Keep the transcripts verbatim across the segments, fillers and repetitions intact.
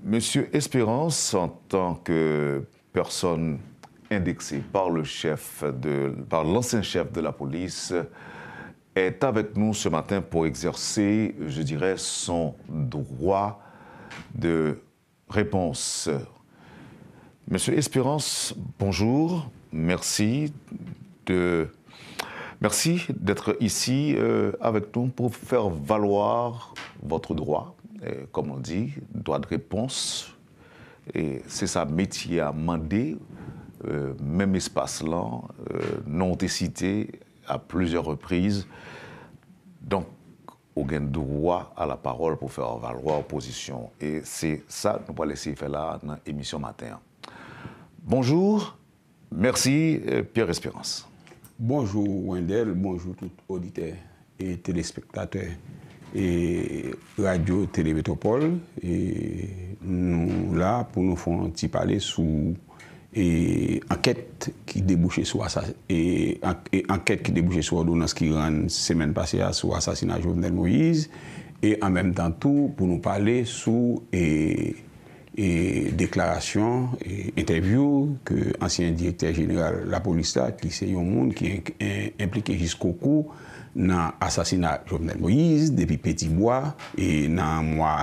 Monsieur Espérance, en tant que personne indexée par le chef de, par l'ancien chef de la police, est avec nous ce matin pour exercer, je dirais, son droit de réponse. Monsieur Espérance, bonjour. Merci de, merci d'être ici, euh, avec nous pour faire valoir votre droit, euh, comme on dit, droit de réponse. E se sa metye a mande, euh, menm espas lan, euh, non w te site à plusieurs reprises. Donk, ou gen droit à la parole pour faire valoir pozisyon w. E se sa nou pral eseye fè la nan emisyon maten an. Bonjou, mèsi, euh, Pierre Espérance. Bonjou, Wendell, bonjou tout oditè e telespektatè e Radyo Tele Metropole. E nou la pou nou fè yon ti pale sou e ankèt ki debouche sou asa-, e ank-, e ankèt ki debouche sou òdonans ki rann semèn pase a sou asasina Jovenel Moïse, e an menm tan tou pou nou pale sou e, e deklarasyon, e entèvyou ke ansyen direktè jeneral lapolis la, ki se yon moun ki en-, en-, enplike jiskokou nan asasina Jovenel Moïse depi Petibwa, e nan mwa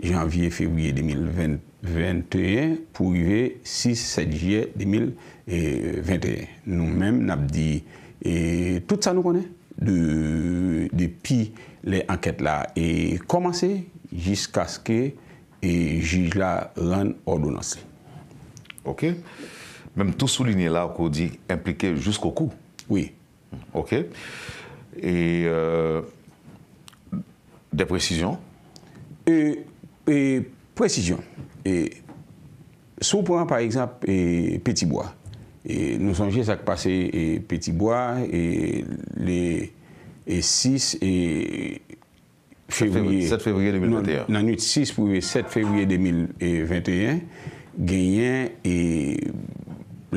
janvye, fevriye de mil ven, venteyen pou rive sis, sèt jiyè de mil venteyen. Nou menm, n ap di, e, tout sa nou konnen de, depi lè ankèt la, e, kòmanse jiskaske, e, jij la rann òdonans li. Ok. Men m tou soulinye la ke w di enplike jiskokou. Wi. Ok. E, euh, de presizyon? E, e, presizyon. E, si w pran, pa egzanp, e, Petibwa. E, nou sonje sa k pase, e, Petibwa, e, le, e, sis, e, fevriye, sèt fevriye de mil venteyen. Nan, nan nwit sis pou rive sèt fevriye de mil venteyen, genyen, e,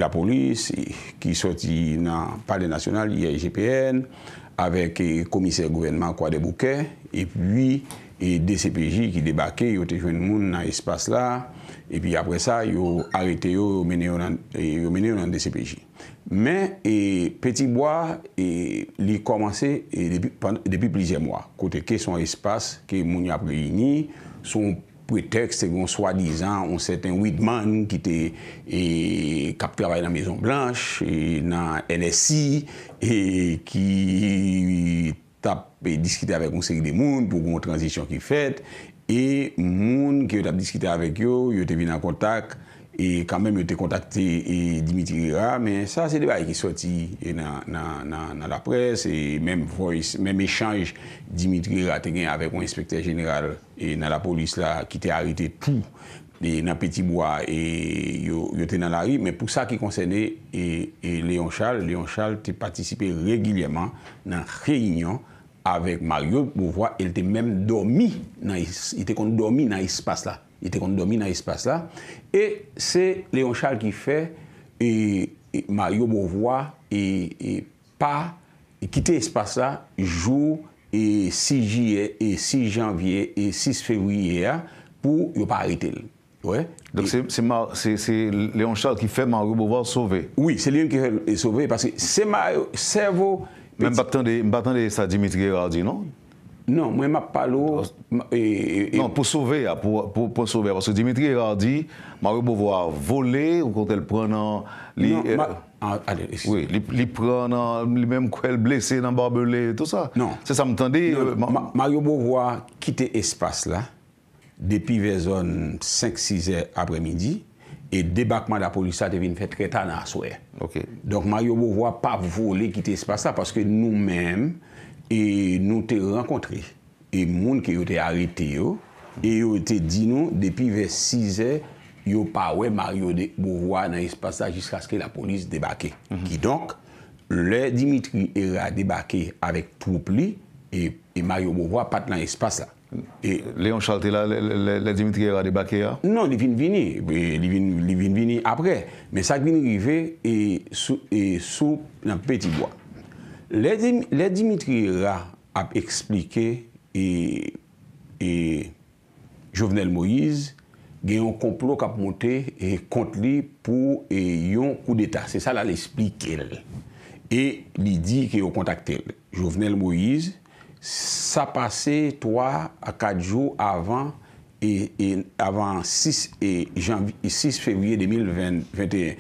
lapolis, e, ki sòti nan Palè Nasyonal, I G P N, avèk, e, komisè gouvènman Kwadèboukè, epi, e, D C P J ki debake, yo te jwenn moun nan espas la, epi apre sa, yo arete yo, yo mennen yo nan, e, yo mennen yo nan D C P J. Men, e, Petibwa, e, li kòmanse, e, depi, pann-, depi plizyè mwa, kote ke se yon espas ke moun y ap reyini, sou yon pretèks, se yon swadizan, yon sèten Widman ki te, e, k ap travay nan Mezon Blanch, e, nan N S C, e, ki t ap, e, diskite avèk yon seri de moun pou gen yon tranzisyon ki fèt, e moun ke yo t ap diskite avèk yo, yo te vin an kontak, e kanmenm yo te kontakte, e, Dimitri Hérard, men sa se de bagay ki sòti, e, nan, nan, nan, nan laprès, e menm voice, menm echanj Dimitri Hérard te gen avèk yon enspektè jeneral, e, nan lapolis la ki te arete tou, e, nan Petibwa, e, yo, yo te nan lari, men pou sa ki konsène, e, e, Léon Charles, Léon Charles te patisipe regilyèman nan reyinyon avèk Mario Beauvoir, e l te menm dòmi nan es-, li te konn dòmi nan espas la. Li te konn dòmi nan espas la. E se Léon Charles ki fè, e, e Mario Beauvoir, e, e pa kite espas la jou, e, sis jiyè, e sis janvye, e sis fevriye a, pou yo pa arete l. Wè. Donk, e se, se Ma-, se, se Léon Charles ki fè Mario Beauvoir sove. Wi, se li menm ki fè l, e, sove, paske se Mario, sèvo. Men m pa t tande, m pa tande sa Dimitri Hérard di, non? Non, mwen m ap pale w, m, e, e, e non, pou sove a, pou, pou, pou sove a, paske Dimitri Hérard di, Mario Beauvoir vole, okontrè l pran nan, li, non, e, ma-, a, ale, eskize. Wi, li, li pran nan, li menm kwè l blese nan babele, tou sa. Non. Se sa m tande, non, e, ma-, ma-, Mario Beauvoir kite espas la, depi vè zòn senk, sis è aprèmidi, e debakman lapolis la te vin fè trè ta nan aswè. Ok. Donk, Mario Beauvoir pa vole kite espas la, paske nou menm, e nou te rankontre, e moun ke yo te arete yo, e yo te di nou, depi vè sis è, yo pa wè Mario de Beauvoir nan espas la jiskaske lapolis debake. Mhm. Kidonk, lè Dimitri Hérard debake avèk twoup li, e, e Mario Beauvoir pa t nan espas la. E Léon Charles te la lè, lè, lè, lè Dimitri Hérard debake a? Non, li vin vini. E li vin, li vin vini aprè. Men sa k vin rive, e sou, e sou, nan Petibwa. Lè Dim-, lè Dimitri Hérard ap eksplike, e, e Jovenel Moïse, gen yon konplo k ap monte e, kont li pou e, yon koudeta. Se sa l al esplike l. E li di ke yo kontakte l. Jovenel Moïse, sa pase twa a kat jou avan e, e avan sis e, janvye, sis fevriye de mil ven, venteyen.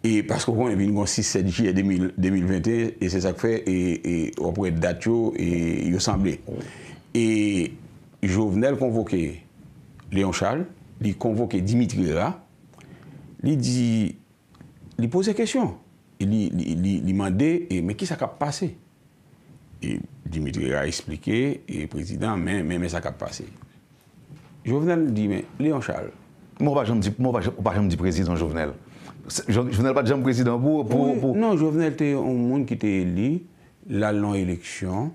E paske w konnen vin gon sis sèt jiyè de mil, de mil venteyen, e se sa k fè e, e w ap wè dat yo e, yo sanble. E Jovenel konvoke Léon Charles, li konvoke Dimitri Hérard, li di, li poze kesyon, li, li, li, li mande, e, men kisa k ap pase? E Dimitri Hérard eksplike, e prezidan, men, men, men sa k ap pase. Jovenel di, men, Léon Charles. Men w pa janm di, men w pa janm, w pa janm di prezidan Jovenel. Se- Jo- Jovenel pa t janm prezidan pou, pou, Wi, pou non, Jovenel te yon moun ki te eli, l al nan eleksyon,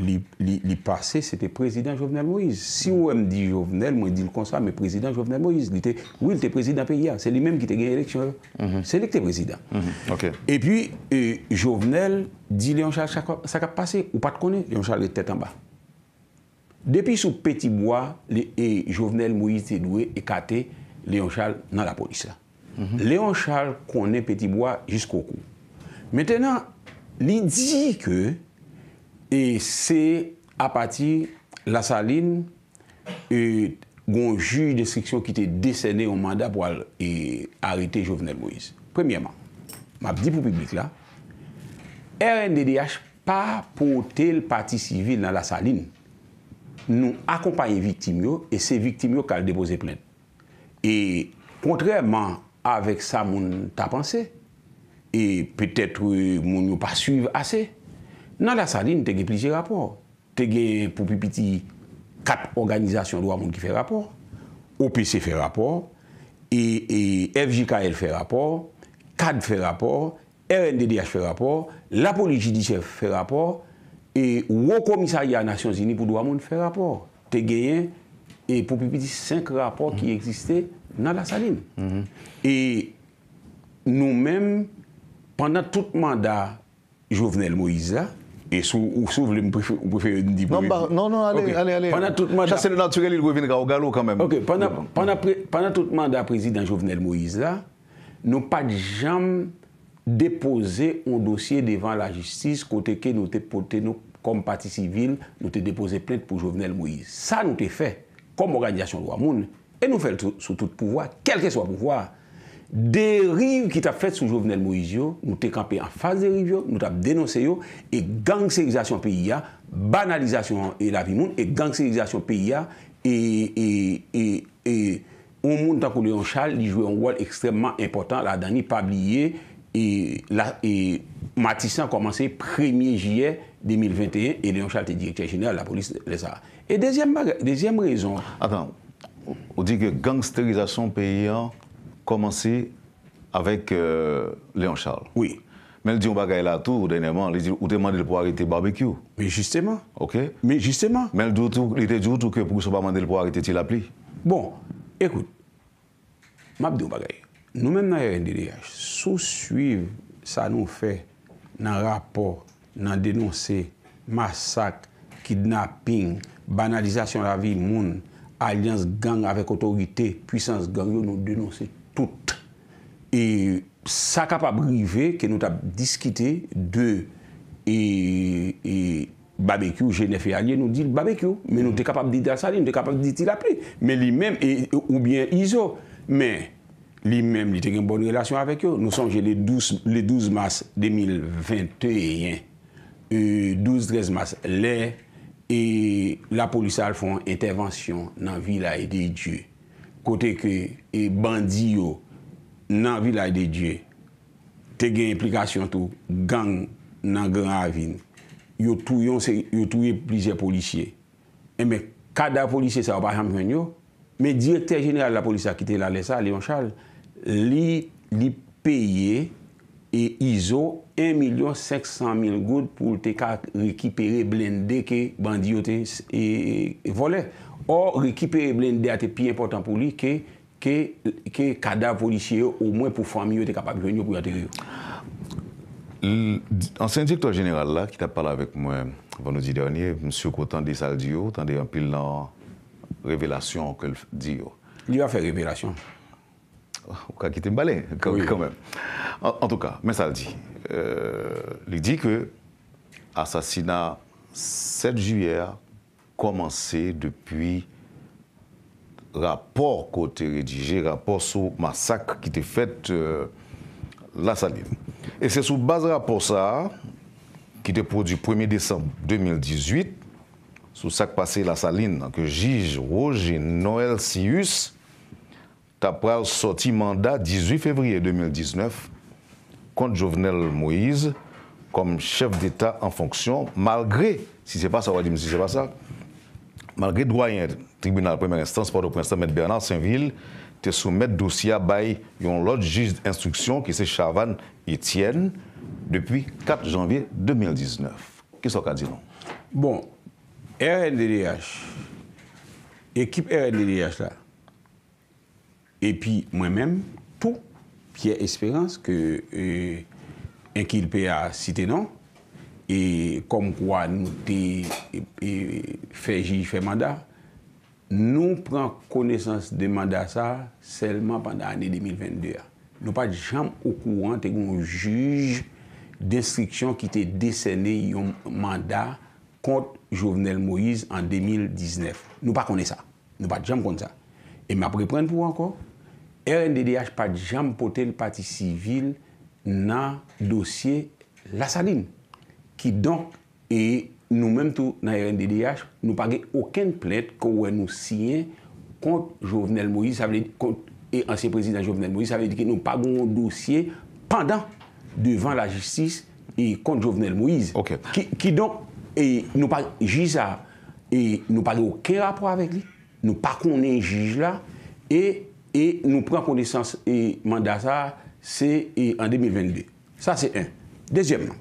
li, li, li pase, se te prezidan Jovenel Moïse. Si w wè m di Jovenel, mwen di l konsa, men prezidan Jovenel Moïse, li te, wi, li te prezidan peyi a. Se li menm ki te gen eleksyon yo. Se li ki te prezidan. Epi, e, Jovenel di Léon Charles sa k ap pase, ou pa t konnen, Léon Charles ret tèt anba. Depi sou Petibwa, e, Jovenel Moïse te dwe ekate Léon Charles nan lapolis la. Léon Charles konnen Petibwa jiskokou. Mentenan, li di ke, e, se apati Lasalin, e, gon jij denstriksyon ki te desène yon manda pou al, e, arete Jovenel Moïse. Premyèman, m ap di pou piblik la, R N D D H pa pote l pati sivil nan Lasalin. Nou akonpaye viktim yo e se viktim yo k al depoze plent. E kontrèman avèk sa moun ta panse, e petèt, e, moun yo pa swiv ase, nan Lasalin te gen plizyè rapò. Te gen pou pi piti kat òganizasyon dwa moun ki fè rapò, O P C fè rapò, e, e F J K L fè rapò, kad fè rapò, R N D D H fè rapò, lapolis jidisyè fè rapò, e Wo Komisarya Nasyonzini pou Dwa Moun fè rapò. Te genyen, e pou pi piti senk rapò ki egziste nan Lasalin. E nou menm, pandan tout manda Jovenel Moïse la, e si w, si w vle, m prefe-, ou prefere m di Non, m pa- non, non, ale, Ok. ale, ale. Pandan tout manda Chase le naturel, il revient au galop quand même. Ok, pandan, pandan, pre- pandan tout manda prezidan Jovenel Moïse la, nou pa t janm depoze yon dosye devan lajistis kote ke nou te pote nou kòm pati sivil, nou te depoze plent pou Jovenel Moïse. Sa nou te fè kòm òganizasyon dwa moun, e nou fè l sou, sou tout pouvwa, kèlkeswa pouvwa a. Deriv ki t ap fèt sou Jovenel Moïse yo, nou te kanpe anfas deriv yo, nou t ap denonse yo, e gangsterizasyon peyi a, banalizasyon e lavi moun, e gangsterizasyon peyi a, e, e, e, e yon moun tankou Léon Charles, li jwe yon wòl ekstrèmman enpòtan ladan li, pa bliye, e, la, e Matisan kòmanse premye jiyè de mil venteyen, e Léon Charles te direktè jeneral lapolis lè sa a. E dezyèm bagay, dezyèm rezon Atan, ou di ke gangsterizasyon peyi an kòmanse avèk, euh, Léon Charles. Wi. Men l di yon bagay la tou, dènyèman, li di ou te mande l pou arete Barbecue. Men jisteman. Ok. Men jisteman. Men l di w tou, li te di w tou ke poukisa w pa mande l pou arete Ti Lapli. Bon, ekout, m ap di w yon bagay. Nou menm nan R N D D H, si w swiv sa nou fè nan rapò, nan denonse masak, kidnaping, banalizasyon lavi moun, alyans gang avèk otorite, pwisans gang yo, nou denonse tout. E sa kapab rive ke nou t ap diskite de, e, e, Babekyou, G nèf e alye, nou di l Babekyou. Men nou te kapab di Desalin, nou te kapab di Ti Lapli. Men li menm, e, oubyen Izo. Men li menm, li te gen bòn relasyon avèk yo. Nou sonje le douz, le douz mas de mil venteyen, e, douz trèz mas, lè, e, lapolis al fè yon entèvansyon nan Vilaj de Dye. Kote ke, e, bandi yo nan Vilaj de Dye te gen enplikasyon tou, gang nan Gran Ravin. Yo touye yon seri, yo touye plizyè polisye. Enben, kadav polisye sa yo pa janm jwenn yo. Men direktè jeneral lapolis la ki te la lè sa, Léon Charles, li, li peye, e, Izo en milyon senk san mil goud pou l te ka rekipere blende ke bandi yo te, e, e, vòlè. Ò, rekipere blende a te pi enpòtan pou li ke ke, ke kadav polisye yo, omwen pou fanmi yo te kapab jwenn yo pou yo antere yo. L-, ansyen direktè jeneral la, ki t ap pale avèk mwen vandredi dènye, m sirprann tande sa l di yo, tande anpil nan revelasyon ke l f-, di yo. Li va fè revelasyon. Ou ka kite m pale kanmenm. Antouka, men sa l di. Li di ke asasina sèt jiyè a kòmanse depi rapò ke w te redije, rapò sou masak ki te fèt Lasalin. E se sou baz rapò sa a, ki te pwodui premye desanm de mil dizuit, sou sa k pase Lasalin nan, ke jij Roger Noëlcius ta pral sòti manda dizuit fevriye de mil diznèf kont Jovenel Moïse kòm chèf deta an fonksyon, malgre, si se pa sa, w a di m si se pa sa, malgre dwayen tribinal premyè enstans Pòtoprens lan, Mèt Bernard Sainvil, te soumèt dosye a bay yon lòt jij enstriksyon ki se Chavannes Etienne depi kat janvye de mil diznèf. Kisa w ka di nou? Bon, R N D D H, ekip R N D D H la, epi mwen menm tou, Pierre Espérance, ke enkilpe a site non, e kòmkwa nou te fè jij fè manda, nou pran konesans de manda sa a sèlman pandan ane de mil vennde a. Nou pa t janm okouran te gen yon jij denstriksyon ki te desène yon manda kont Jovenel Moïse an de mil diznèf. Nou pa konnen sa. Nou pa t janm konn sa. E m ap reprann pou ou ankò, R N D D H pa t janm pote l pati sivil nan dosye Lasalin. Kidonk, e nou menm tou nan R N D D H, nou pa gen okenn plent ke w wè nou siyen kont Jovenel Moïse, sa vle di kont e ansyen prezidan Jovenel Moïse, sa vle di ke nou pa gen yon dosye pandan devan lajistis e kont Jovenel Moïse. Ki, kidonk, e nou pa, jij sa, e nou pa gen okenn rapò avèk li. Nou pa konnen jij la, e, e nou pran konesans e manda sa, se e an de mil vennde. Sa se en. Dezyèmman,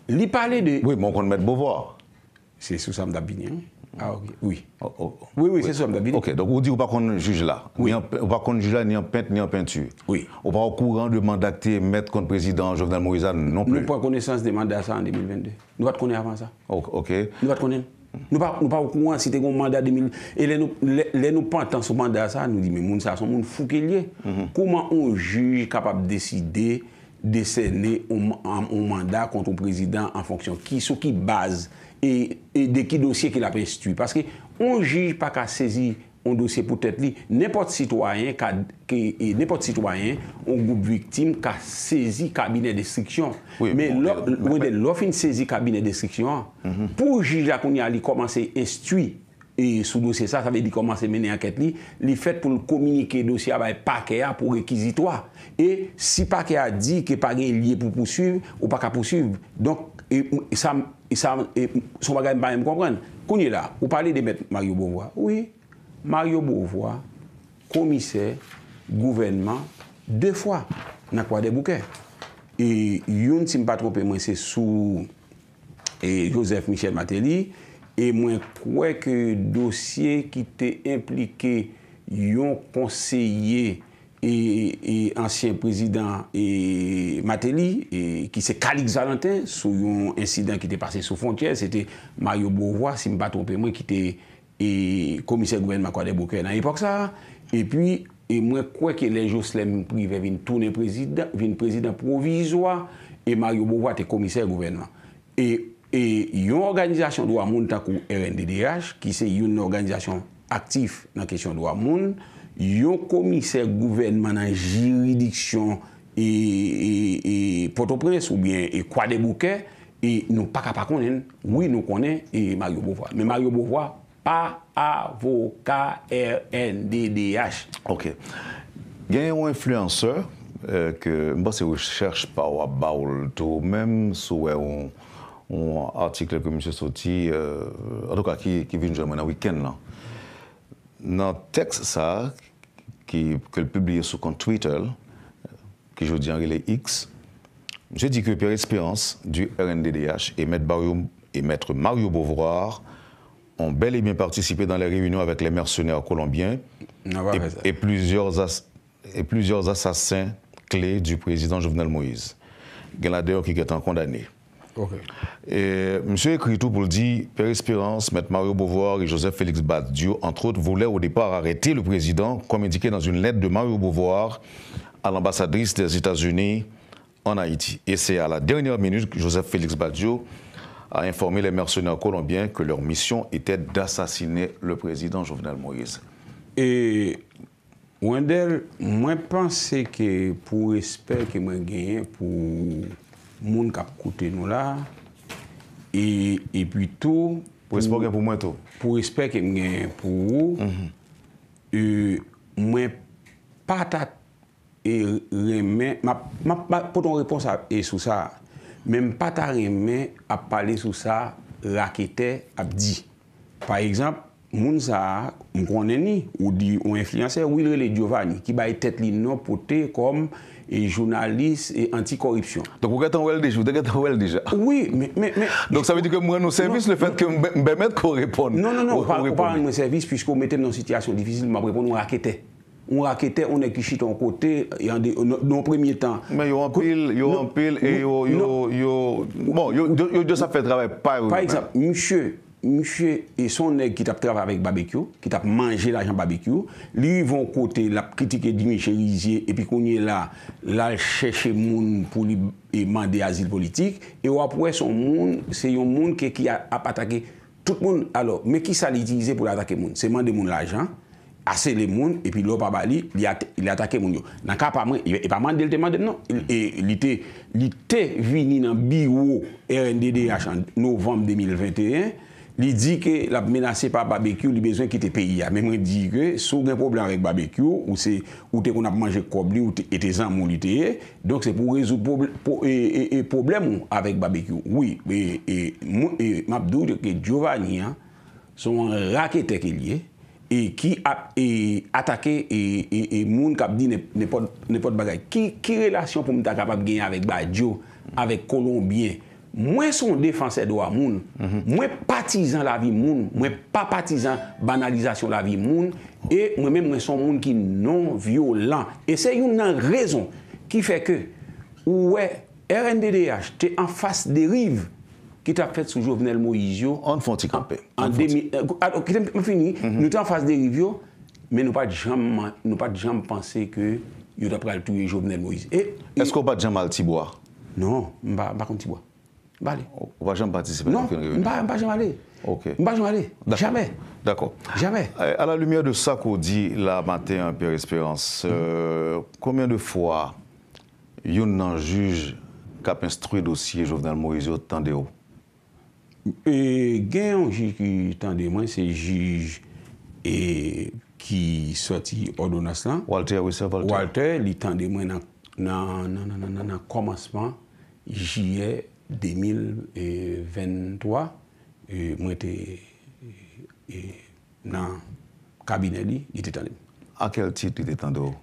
li pale de. Wi, men w konn Mèt Beauvoir. Se sou sa m t ap vini, wi. Ah, ok. Wi. Wi, wi, se sou sa m t ap vini. Ok, donk ou di ou pa konn jij la. Ni an, ou pa konn jij la, ni an pent, ni an penti. Wi. Ou pa okouran de manda ki te emèt kont prezidan Jovenel Moïse la non pli. Nou pran konesans de manda sa an de mil vennde. Nou pa t konnen avan sa. Ok. Nou pa t konnen l. Nou pa, nou pa okouran si te gen yon manda de mil. E lè nou, lè, lè nou pantan sou manda sa, nou di, men moun sa, se yon moun fou ke l ye. Kouman yon jij kapab deside desène yon, yon manda kont yon prezidan an fonksyon? Ki, sou ki baz? E, e de ki dosye ke l ap enstwi? Paske yon jij pa ka sezi yon dosye pou tèt li. Nenpòt sitwayen ka, ke, e, nenpòt sitwayen, yon gwoup viktim ka sezi kabinè denstriksyon. Men lè, Wendell, lè w fin sezi kabinè denstriksyon an, pou jij la kounye a li kòmanse enstwi e sou dosye sa, sa vle di kòmanse mennen ankèt li, li fèt pou l kominike dosye a bay pakè a pou rekizitwa. E si pakè a di ke pa gen lye pou pouswiv, ou pa ka pouswiv. Donk, e, sa, e sa, e, se yon bagay m pa menm konprann. Kounye la, ou pale de mèt Mario Beauvoir. Wi, Mario Beauvoir, komisè gouvènman de fwa nan Kwadèboukè. E youn, si m pa twonpe mwen, se sou e Joseph Michel Martelly, e mwen kwè ke dosye ki te enplike yon konseye e, e ansyen prezidan e Martelly, e, ki se Calix Valentin, sou yon ensidan ki te pase sou fwontyè, se te Mario Beauvoir, si m pa twonpe mwen, ki te e komisè gouvènman Kwadèboukè nan epòk sa a. Epi, e mwen kwè ke lè Jocelerme Privert vin tounen prezidan, vin prezidan pwovizwa, e Mario Beauvoir te komisè gouvènman. E, e yon òganizasyon dwa moun tankou R N D D H, ki se youn nan òganizasyon aktif nan kesyon dwa moun, yon komisè gouvènman nan jiridiksyon e, e, e Pòtoprens oubyen e Kwadèboukè, e nou pa ka pa konnen l. Wi, nou konnen e Mario Beauvoir. Men Mario Beauvoir pa avoka R N D D H. Ok. Gen yon enfliyansè, euh, ke m panse rechèch pa w ap ba w l tou menm, si w wè yon, yon atik ke misye soti, euh, antouka ki, ki vin jwenn mwen nan wikenn lan. Nan tèks sa a, ki, ke l pibliye sou kont Twitter l, ki jodi an rele X, misye di ke Pierre Espérance du R N D D H et Maître Mario, et Maître Mario Beauvoir ont bel et bien participé dans les réunions avec les mercenaires colombiens et, et plusieurs as-, et plusieurs assassins clés du président Jovenel Moïse. Gen ladan yo ki gentan kondane. Ok. Et monsieur écrit tout pour le dire, Père Espérance, Maître Mario Beauvoir et Joseph Félix Badio, entre autres, voulaient au départ arrêter le président, comme indiqué dans une lettre de Mario Beauvoir à l'ambassadrice des États-Unis en Haïti. Et c'est à la dernière minute que Joseph Félix Badio a informé les mercenaires colombiens que leur mission était d'assassiner le président Jovenel Moïse. E Wendell, mwen panse ke pou respè ke mwen genyen pou moun k ap koute nou la, e epi tou, Pou respè w gen pou mwen tou. Pou respè ke m genyen pou ou, e, mwen pa ta e renmen, m ap, m ap pote yon repons a, e sou sa, men m pa ta renmen ap pale sou sa raketè ap di. Pa egzanp, moun sa a, m konnen li, ou di yon enfliyansè, wi, l rele Giovanni, ki bay tèt li non pote kòm e jounalis e anti-kòripsyon. Donk ou gentan wè l deja, ou te gentan wè l deja. Wi, men, men, men. Donk sa vle di ke m rann ou sèvis le fèt ke m pèmèt ke w reponn. Non, non, non, ou pa, ou pa rann mwen sèvis, piske w mete m nan yon sitiyasyon difisil, m ap reponn ou raketè. Yon raketè, yon nèg ki chita yon kote, e an de, nan, nan yon premye tan. Men yo anpil, yo anpil, e yo, yo, yo, bon, yo, yo, yo just ap fè travay pa yo. Pa egzanp, misye, misye, e se yon nèg ki t ap travay avèk Babekyou, ki t ap manje lajan Babekyou. Li rive yon kote, l ap kritike Jimmy Chérizier, epi kounye la, l al chèche moun pou li e mande azil politik. E w ap wè se yon moun, se yon moun ke, ki a, ap atake tout moun. Alò, men kisa li itilize pou l atake moun? Se mande moun lajan, asele moun, epi lè w pa ba li, li at, li atake moun yo. Nan ka pa mwen, e, e pa mande l te mande m non. E li te, li te vini nan biwo R N D D H an novanm de mil venteyen, li di ke l ap menase pa Babekyou, li bezwen kite peyi a. Men mwen di ke si w gen pwoblèm avèk Babekyou, ou se, ou te konn ap manje kòb li, ou te, e te zanmi w li te ye, donk se pou w rezoud pwob, pwo, e, e, e pwoblèm ou avèk Babekyou. Wi, e, e, mwen, e, m ap di w ke Giovanni an, se yon raketè ke l ye, e ki ap, e, atake, e, e, e moun k ap di nenp, nenpòt, nenpòt bagay. Ki, ki relasyon pou m ta kapab genyen avèk Badio, avèk Kolonbyen? Mwen se yon defansè dwa moun. Mwen patizan lavi moun. Mwen pa patizan banalizasyon lavi moun. E mwen menm, mwen se yon moun ki non vyolan. E se youn nan rezon ki fè ke ou wè R N D D H te an fas deriv ki t ap fèt sou Jovenel Moïse yo. Ann fè yon ti kanpe. An de mil, e, kite m fini, nou te an fas deriv yo, men nou pa t janm, nou pa t janm panse ke yo ta pral touye Jovenel Moïse. E, e, Èske w pa t janm al Tibwa? Non, m pa, m pa konn Tibwa. M pa ale. Ou pa janm patisipe nan okenn reyinyon? Non, m pa, m pa janm ale. Ok. M pa janm ale. Jamè. Dakò. Jamè. À la lumière de sa ke w di la maten an, Pierre Espérance, euh, konbyen de fwa youn nan jij k ap enstwi dosye Jovenel Moïse yo tande w? E, gen yon jij ki tande mwen, se jij, e, ki sòti òdonans lan. Walter, wi, se Walter. Walter, li tande mwen nan, nan, nan kòmansman jiyè de mil venntwa, e, mwen te, e, nan kabinè li, li te tande m. A kèl tit li te tande w?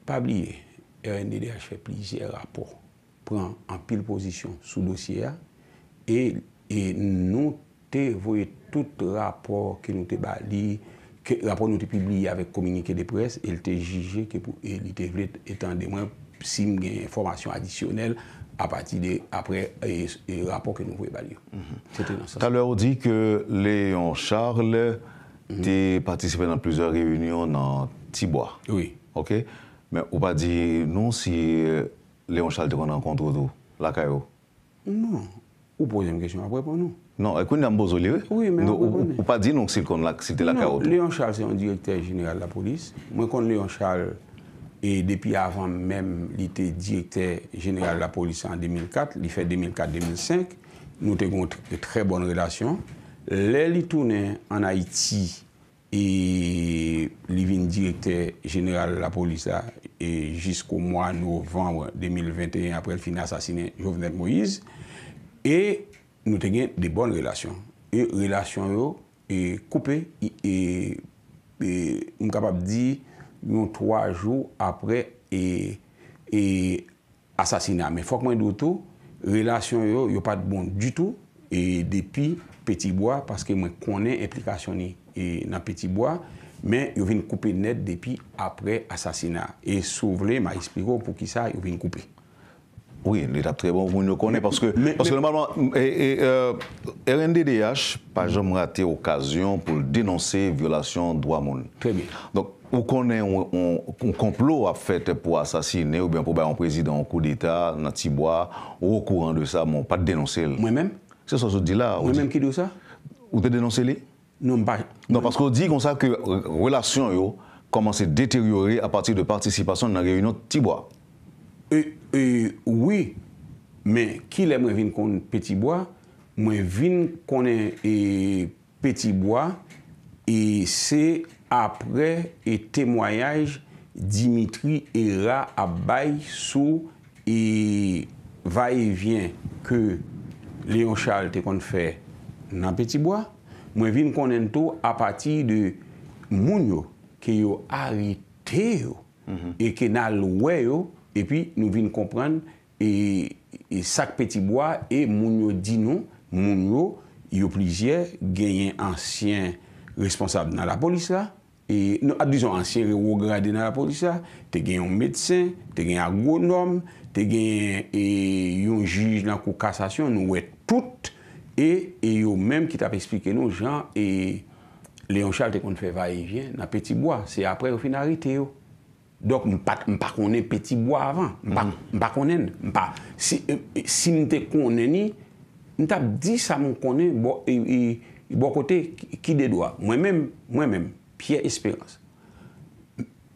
Pa bliye, R N D D H fè plizyè rapò, pran anpil pozisyon sou dosye a, e, e nou te voye tout rapò ke nou te ba li, ke, rapò nou te pibliye avèk kominike de près, e l te jije ke pou, e li te vle e tande mwen si m gen enfòmasyon adisyonèl apati de, apre, e, e rapò ke nou voye ba li yo. Se te nan sans sa. Talè ou di ke Léon Charles te patisipe nan plizyè reyinyon nan Tibwa. Wi. Ok? Men ou pa di nou si Léon Charles te konn rankontre w tou lakay ou? Non. Ou poze m kesyon, m ap reponn ou. Non, e kounye a m poze w li, wi. Wi, men m ap reponn ou. Ou pa di nou si l konn la, si l te lakay ou tou. Non, Léon Charles se yon direktè jeneral lapolis. Mwen konn Léon Charles e depi avan menm li te direktè jeneral lapolis an de mil kat, li fè de mil kat, de mil senk. Nou te gen yon tr, trè bòn relasyon. Lè li tounen ann Ayiti, e li vin direktè jeneral lapolis la, e jisko mwa novanm de mil venteyen, apre l fin asasinen Jovenel Moïse. E nou te gen de bòn relasyon. E relasyon yo, e, koupe, e, e, e, m kapab di, yon twa jou apre, e, e, asasina. Men fòk mwen di w tou, relasyon yo, yo pa t bon ditou, e depi Petibwa, paske mwen konnen enplikasyon li, e nan Petibwa, men yo vin koupe nèt depi apre asasina. E si w vle, m a eksplike w poukisa yo vin koupe. Wi, li t ap trè bon pou moun yo konnen, paske, paske nòmalman, e, e, euh, R N D D H pa janm rate okazyon pou l denonse vyolasyon dwa moun. Trè byen. Donk, ou konnen yon, yon, yon konplo ap fèt pou asasinen oubyen pou bay yon prezidan yon koudeta nan Tibwa, ou okouran de sa, men w pa t denonse l. Mwen menm? Se sa w sot di la. Mwen menm ki di w sa? Ou te denonse li? Non, m pa. Non, paske w di konsa ke re-, relasyon yo kòmanse deteryore apati de patisipasyon nan reyinyon Tibwa. E, e, wi, men kilè mwen vin konn Petibwa? Mwen vin konnen, e, Petibwa, e se apre, e, temwayaj Dimitri Hérard ap bay sou, e, vayevyen ke Léon Charles te konn fè nan Petibwa. Mwen vin konnen l tou apati de moun yo, ke yo arete yo, e ke n al wè yo, epi nou vin konprann, e, e sa k Petibwa, e moun yo di nou, moun yo, yo plizyè, genyen ansyen responsab nan lapolis la, e, non, a, dizon, ansyen wo grade nan lapolis la, te gen yon medsen, te gen agwonòm, te gen, e, yon jij nan kou kasasyon, nou wè tout, e, e yo menm ki t ap eksplike nou jan, e, Léon Charles te konn fè vayevyen nan Petibwa. Se apre yo fin arete yo. Donk, m pa t, m pa konnen Petibwa avan. M pa, m pa konnen l. M pa, si, e, e, si m te konnen li, m t ap di sa m konnen bò, e, e, bò kote Kidedwa. Mwen menm, mwen menm, Pierre Espérance.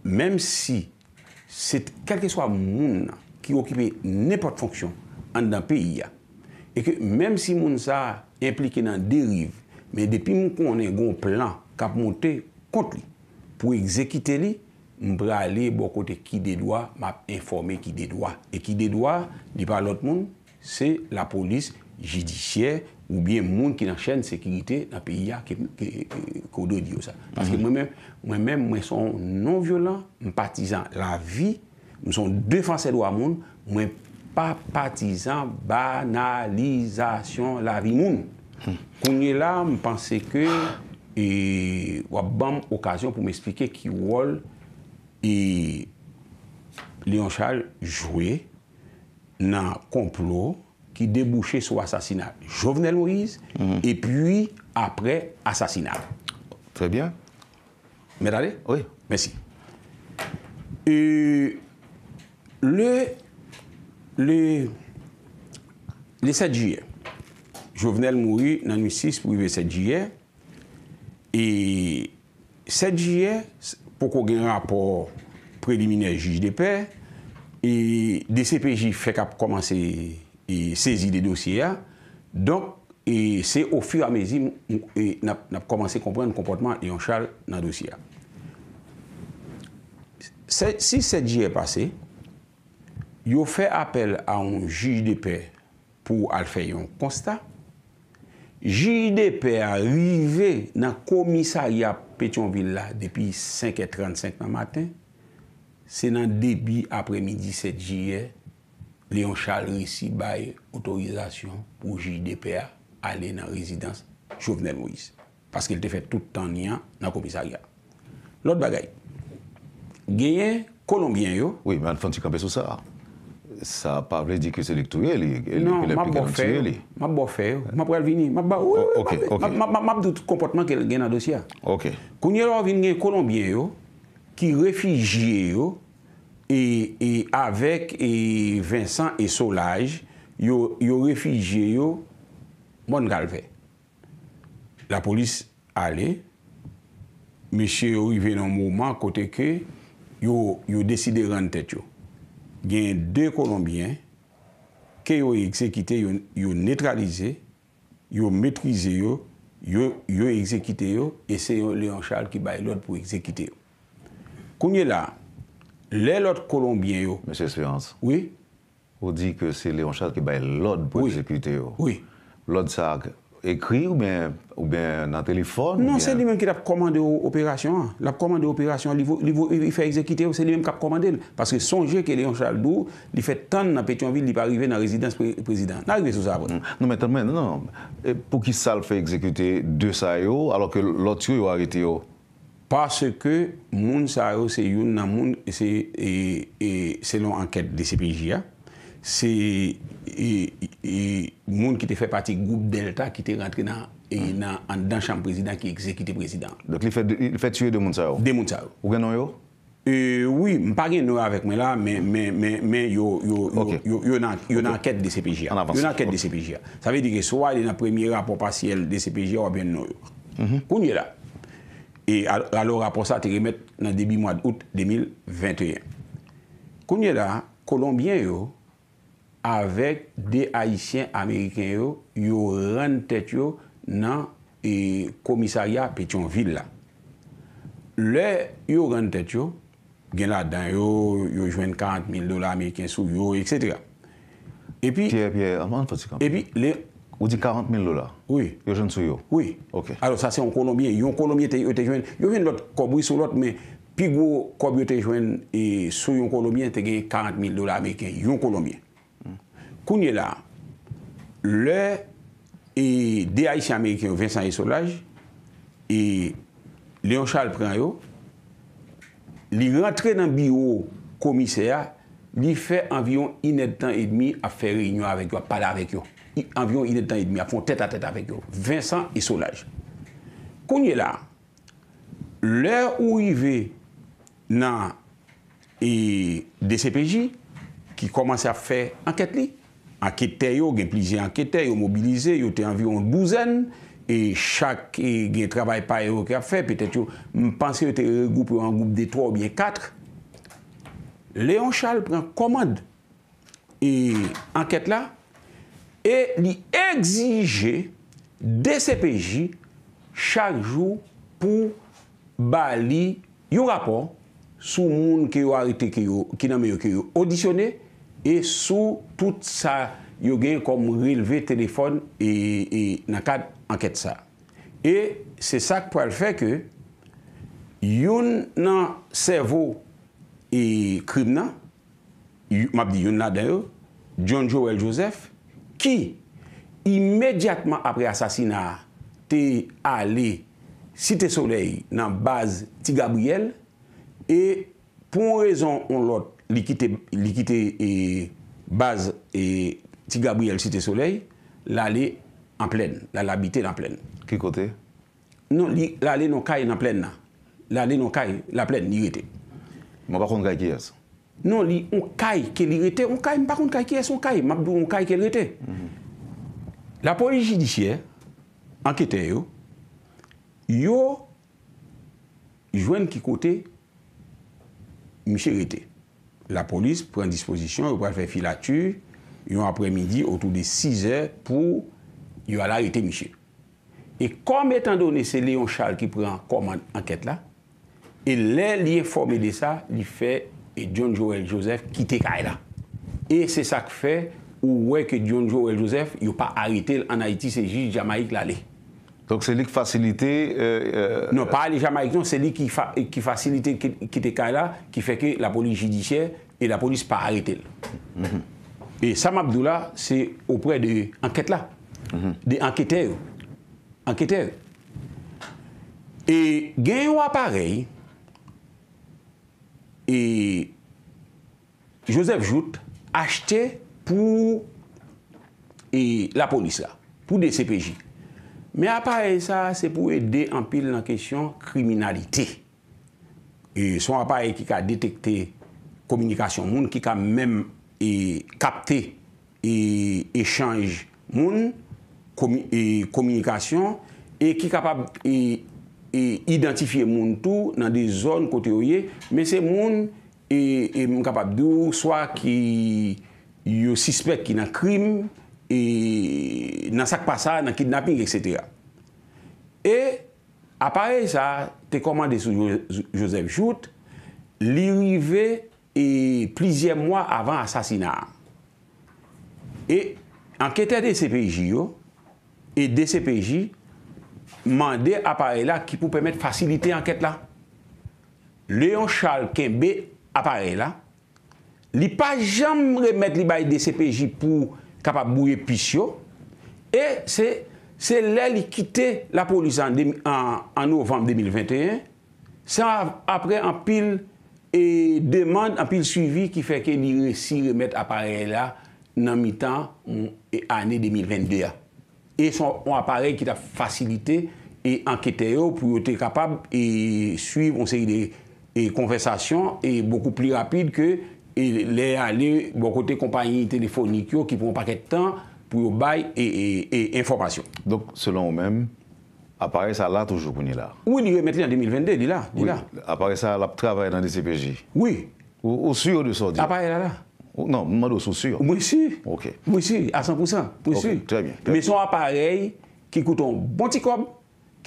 Menm si se t-, kèlkeswa moun nan ki okipe nenpòt fonksyon anndan peyi a, e ke menm si moun sa a enplike nan deriv, men depi m konnen gon plan k ap monte kont li pou egzekite li, m prale bò kote Kidedwa, m ap enfòme Kidedwa. E Kidedwa, li pa lòt moun, se lapolis jidisyè oubyen moun ki nan chèn sekirite nan peyi a ke, ke, ke, ke w dwe di yo sa. Paske mwen menm, mwen menm, mwen se yon non vyolan, m patizan lavi, m se yon defansè dwa moun, mwen pa patizan banalizasyon lavi moun. Kounye la, m panse ke, e, w ap ban m okazyon pou m eksplike ki wòl, e, Léon Charles jwe nan konplo ki debouche sou asasina Jovenel Moïse, epi apre asasina l. Trè byen. Mèt ale? Wi. Mèsi. E, le, le, le sèt jiyè, Jovenel mouri nan nuit six pou rive sèt jiyè. E sèt jiyè, s-, poko gen rapò preliminè jij de pè, e D C P J fèk ap kòmanse, e, sezi de dosye a. Donk, e se ofiramezi m, m, e n ap, n ap kòmanse konprann konpòtman Léon Charles nan dosye a. Sè-, si sèt jiyè pase, yo fè apèl a yon jij de pè pou al fè yon konsta. Jij de pè a rive nan komisarya Petyonvil la depi senk è trannsenk nan maten. Se nan debi aprèmidi sèt jiyè, Léon Charles resi bay otorizasyon pou jij de pè a ale nan rezidans Jovenel Moïse. Paske l te fè tout tan li an nan komisarya. Lòt bagay, genyen Kolonbyen yo. Wi, men ann fè yon ti kanpe sou sa. Sa pa vle di ke se li k touye li, e li, non, ke lè m ap bò fè yo. M ap bò fè yo. M ap pral vini. M ap ba, wi, wi, ok, m ap, ok, m ap, m ap, m ap di w tout konpòtman ke l gen nan dosye a. Ok. Kounye la, w vin gen Kolonbyen yo ki refijye yo, e, e avèk, e Vincent e Solage, yo, yo refijye yo Mòn Kalvè. Lapolis ale, mesye yo rive nan yon moman kote ke yo, yo deside rann tèt yo. Gen de Kolonbyen ke yo egzekite, yo, yo netralize, yo metrize yo, yo, yo egzekite yo, e se yo, Léon Charles ki bay lòd pou egzekite yo. Kounye la, lè lòt Kolonbyen yo. Mesye Espérance. Wi. Ou di ke se Léon Charles ki bay lòd pou, wi, egzekite yo. Wi. Lòd sa a ekri oubyen, oubyen nan telefòn? Non, oubyen se li menm ki t ap kòmande o-, operasyon an. L ap kòmande operasyon an, li vo-, li vo-, li fè egzekite yo, se li menm k ap kòmande l. Paske sonje ke Léon Charles di w, li fè tann nan Petyonvil, li pa rive nan rezidans pre-, prezidan an. N a rive sou sa apre. Non, men tann mwen, non, non. E poukisa l fè egzekite de sa yo, alò ke lòt yo, yo arete yo? Paske moun sa yo se youn nan moun, se, e, e, selon ankèt D C P J a, Se e, e, moun ki te fè pati gwoup Delta ki te rantre nan, e, nan anndan chanm prezidan ki egzekite prezidan. Donk li fè, li fè tiye de moun sa yo? De moun sa yo. Ou gen non yo? E, wi, m pa gen non yo avèk mwen la, men, men, men, men yo, yo, yo, yo, yo nan, yo nan ankèt D C P J a. Yo nan ankèt D C P J a. Sa vle di ke si w ale nan premye rapò pasyèl D C P J a, w ap jwenn non yo. Kounye la, e al- alò rapò sa te remèt nan debi mwa out de mil venteyen. Kounye la, Kolonbyen yo avèk de Ayisyen Ameriken yo, yo rann tèt yo nan e, komisarya Petyonvil la. Lè yo rann tèt yo, gen ladan yo, yo jwenn karant mil dola ameriken sou yo, etsetera. Epi, Pyè, Pyè, ann fè ti kanpe. Epi, le, Ou di karant mil dola? Wi. Yo jwenn sou yo? Wi. Ok. Alò, sa se yon Kolonbyen. Yon Kolonbyen te, yo te jwenn, yo jwenn lòt kòb, wi, sou lòt, men pi gwo kòb yo te jwenn e, sou yon Kolonbyen te gen karant mil dola ameriken, yon Kolonbyen. Kounye la, lè e, de Ayisyen Ameriken yo, Vincent e Solages, e Léon Charles pran yo, li rantre nan biwo komisè a, li fè anviwon inèdtan edmi ap fè reyinyon avèk yo, ap pale avèk yo. I- Anviwon inèdtan edmi, ap fè yon tèt a tèt avèk yo. Vincent e Solages. Kounye la, lè ou rive nan e, D C P J ki kòmanse ap fè ankèt li. Anketè yo, gen plizyè anketè, yo mobilize, yo te anviwon douzèn, e chak e, gen travay pa yo ki ap fè, petèt yo, m panse yo te regwoupe yo an gwoup de twa oubyen kat. Léon Charles pran kòmand e, ankèt la e li egzije D C P J chak jou pou ba li yon rapò sou moun ke yo arete, ke yo, ki nan men yo, ke yo odisyone, e sou tout sa yo gen kòm relve telefòn e, e nan kad ankèt sa. E se sa k pral fè ke youn nan sèvo e krim nan, y- m ap di youn ladan yo, John Joël Joseph, ki imedyatman apre asasina a te ale Site Solèy nan baz Ti Gabriyèl, e pou yon rezon yon lòt, li kite, li kite e, baz e, Ti Gabriyèl Site Solèy, l ale an plèn, l al abite nan plèn. Ki kote? Non, li, l ale nan kay nan plèn nan. L ale nan kay laplèn, li rete. Mwen pa konn kay kiyès. Non, li, yon kay ke li rete, yon kay, m pa konn kay kiyès, yon kay, m ap di w yon kay ke l rete. Lapolis jidisyè, anketè yo, yo jwenn ki kote misye rete. Lapolis pran dispozisyon, yo pral fè filati yon aprèmidi otou de sizè pou yo al arete misye. E kòm etandone se Léon Charles ki pran kòmand ankèt la, e lè li enfòme de sa, li fè e John Joël Joseph kite kay la. E se sa k fè ou wè ke John Joël Joseph, yo pa arete l ann Ayiti, se jij Jamayik l ale. Donk se li k fasilite. Non, pa ale Jamayik non, se li ki, fa, ki fasilite ki, kite kay la, ki fè ke lapolis jidisyè e lapolis pa arete l. E sa m ap di w la, se oprè de ankèt la, de anketè yo. Anketè yo. E gen yon aparèy e Joseph Jouthe achte pou e, lapolis la, pou D C P J. Men aparèy sa a, se pou ede anpil nan kesyon kriminalite. E, se yon aparèy ki ka detekte kominikasyon moun, ki ka menm e, kapte e, echanj moun, komi, e, kominikasyon, e ki kapab e, e, idantifye moun tou nan de zòn kote yo ye, men se moun e, e m kapab di w, swa ki yo sispèk ki nan krim, e nan sa k pa sa, nan kidnaping, etsetera. E aparèy sa a te kòmande sou Jo- Joseph Jouthe, li rive e plizyè mwa avan asasina a. E anketè D C P J yo e D C P J mande aparèy la ki pou pèmèt fasilite ankèt la. Léon Charles kenbe aparèy la, li pa janm remèt li bay D C P J pou kapab bwouye pis yo, e se, se lè li kite lapolis an, an, an novanm de mil venteyen, se ap- apre anpil e demann, anpil swivi ki fè ke li resi remèt aparèy la nan mitan ane de mil vennde a. E se yon aparèy ki t ap fasilite e anketè yo pou yo te kapab e swiv yon seri de e konvèsasyon e bokou pli rapid ke e lè y ale bò kote konpayi telefonik yo ki pran yon pakèt tan pou yo bay e, e, e enfòmasyon. Donk, selon ou menm, aparèy sa la toujou kounye la? Wi, li remèt li an de mil vennde, li la, li la. Aparèy sa l ap travay nan D C P J? Wi. Ou, ou si de sa w di? Aparèy la la. Ou, non, m mande w si w si. Mwen si. Ok. Mwen si, a san pou san. Mwen si. Ok, trè byen, trè byen. Men se yon aparèy ki koute yon bon ti kòb,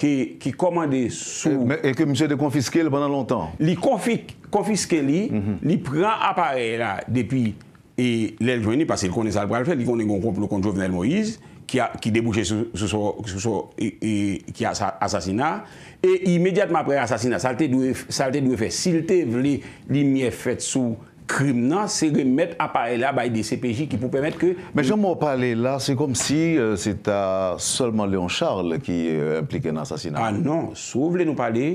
ki, ki kòmande sou. E, men, e ke misye te konfiske l pandan lontan? Li konfik-, konfiske li, li pran aparèy la depi e lè l jwenn li, paske l konnen sa l pral fè, li konnen gen yon konplo kont Jovenel Moïse, ki a, ki debouche sou, sou, sou, sou, sou e, e, ki asa-, asasina. E imedyatman apre asasina, sa l te dwe, sa l te dwe fè, si l te vle limyè fèt sou krim nan, se remèt aparèy la bay D C P J ki pou pèmèt ke. Men jan mò pale la, se kòmsi, euh, se ta sèlman Léon Charles ki, euh, enplike nan asasina. A non, si w vle nou pale,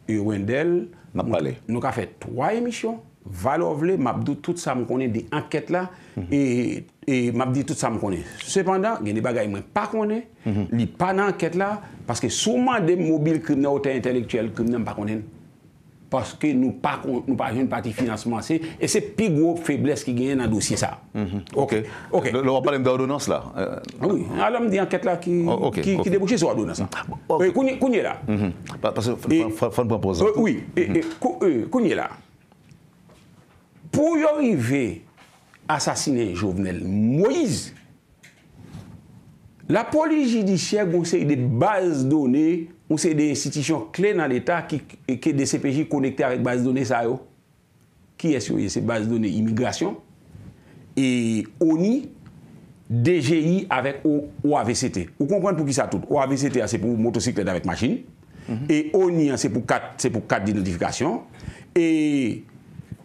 e Wendell, n ap pale. Nou ka fè twa emisyon. Valè w vle, m ap di w tout sa m konnen de ankèt la, e, e m ap di tout sa m konnen. Sepandan, gen de bagay mwen pa konnen, li pa nan ankèt la, paske si w mande m mobil krim nan, otè entèlektyèl krim nan, m pa konnen l. Paske nou pa kon-, nou pa jwenn pati finansman, se, e se pi gwo feblès ki genyen nan dosye sa. Ok. Ok. Lè, lè w ap pale m de òdonans la. Wi, alò m di ankèt la ki, ki, ki debouche sou òdonans la. Ok. E, kounye, kounye la. Paske fò, fò, fò n pran pòz. E, wi, e, e, kou-, e, kounye la. Pou yo rive asasinen Jovenel Moïse, lapolis jidisyè gen yon seri de baz done, yon seri de enstitisyon kle nan Leta ki, ke D C P J konekte avèk baz done sa yo. Kiyès yo ye? Se baz done imigrasyon, e O N I, D G I avèk O-, O A V C T. Ou konprann poukisa tout. O A V C T a se pou motosiklèt avèk machin. E O N I an se pou kat, se pou kat didantfikasyon. E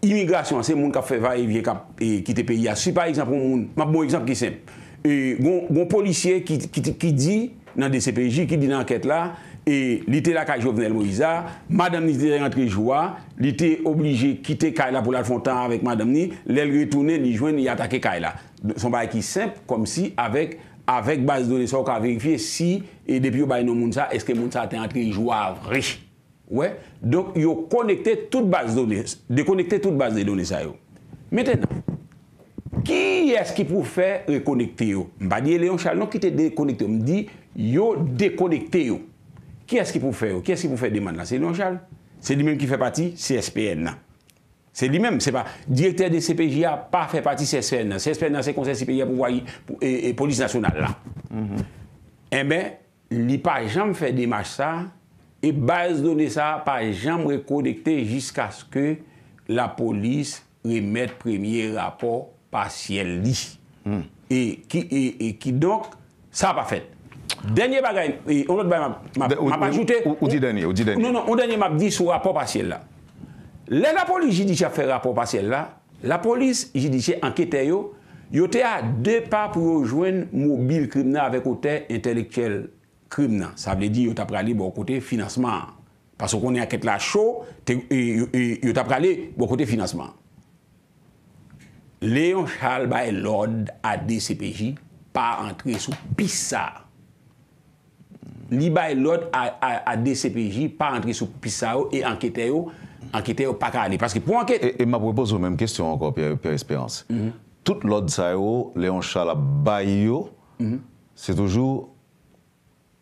imigrasyon an se moun k ap fè vayevyen, k ap, e, kite peyi a. Si pa egzanp yon moun, m ap ba w egzanp ki senp. E, gon, gon polisye ki, ki, ki di nan D C P J, ki di nan ankèt la, e, li te lakay Jovenel Moïse a, madanm li te rantre jou a, li te oblije kite kay la pou l al fè yon tan avèk madanm li, lè l retounen, li jwenn li atake kay la. Se yon bagay ki senp, kòmsi avèk, avèk baz done sa, ou ka verifye si, e depi yo bay non moun sa, èske moun sa te antre jou a vre. Ou wè? Donk, yo konekte tout baz done, dekonekte tout baz de done sa yo. Mentenan, kiyès ki pou fè rekonekte yo? M pa di e Léon Charles non ki te dekonekte yo, m di yo dekonekte yo. Kiyès ki pou fè yo? Kiyès ki pou fè demann la? Se Léon Charles. Se li menm ki fè pati C S P N nan. Se li menm, se pa direktè de C P J a pa fè pati C S P N nan. C S P N nan se Konsèy Siperyè Pouvwa, pou, e, e, Polis Nasyonal la. Enben, li pa janm fè demach sa, e baz done sa pa janm rekonekte jiskaske lapolis remèt premye rapò pasyèl li. E ki, e, e kidonk, sa pa fèt. Dènye bagay, e, yon lòt bagay m ap, m ap, m ap ajoute. Ou, ou di dènye, ou di dènye. Non, non, yon dènye m ap di sou rapò pasyèl la. Lè lapolis jidisyè ap fè rapò pasyèl la, lapolis jidisyè, anketè yo, yo te a de pa pou yo jwenn mobil krim nan avèk otè entèlektyèl krim nan. Sa vle di yo ta prale bò kote finansman an. Paske w konnen ankèt la cho, te, e, e, yo ta prale bò kote finansman an. Léon Charles bay lòd a D C P J pa antre sou pis sa a. Li bay lòd a, a, a D C P J pa antre sou pis sa yo e anketè yo, anketè yo pa ka ale. Paske pou ankèt. E, e m ap repoze w menm kesyon ankò, Pierre, Pierre Espérance. Tout lòd sa yo, Léon Charles ap bay yo, se toujou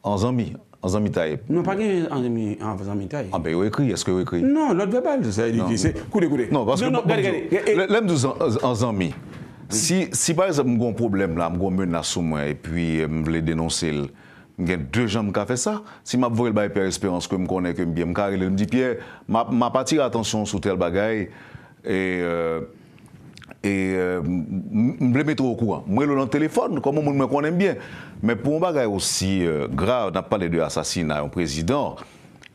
an zanmi, an zanmitay. Non, pa gen an zanmi, an zanmitay. Anben, yo ekri, èske yo ekri? Non, lòd vèbal, sa vle di, se, koute, koute. Non, paske, non, non, bon, gade, gade, e, e lè, lè m di w an, an zanmi, si, si pa egzanp, m gen yon pwoblèm la, m gen yon menas sou mwen, epi, e, m vle denonse l, m gen de jan m ka fè sa. Si m ap voye l bay Pierre Espérance, ke m konnen ke m byen, m ka rele l, m di, Pierre, m ap, m ap atire atansyon w sou tèl bagay, e, e, e, m, m, m vle mete w okouran. M rele w nan telefòn, kòm yon moun mwen konnen m byen. Men pou yon bagay osi, e, grav, n ap pale de asasina yon prezidan,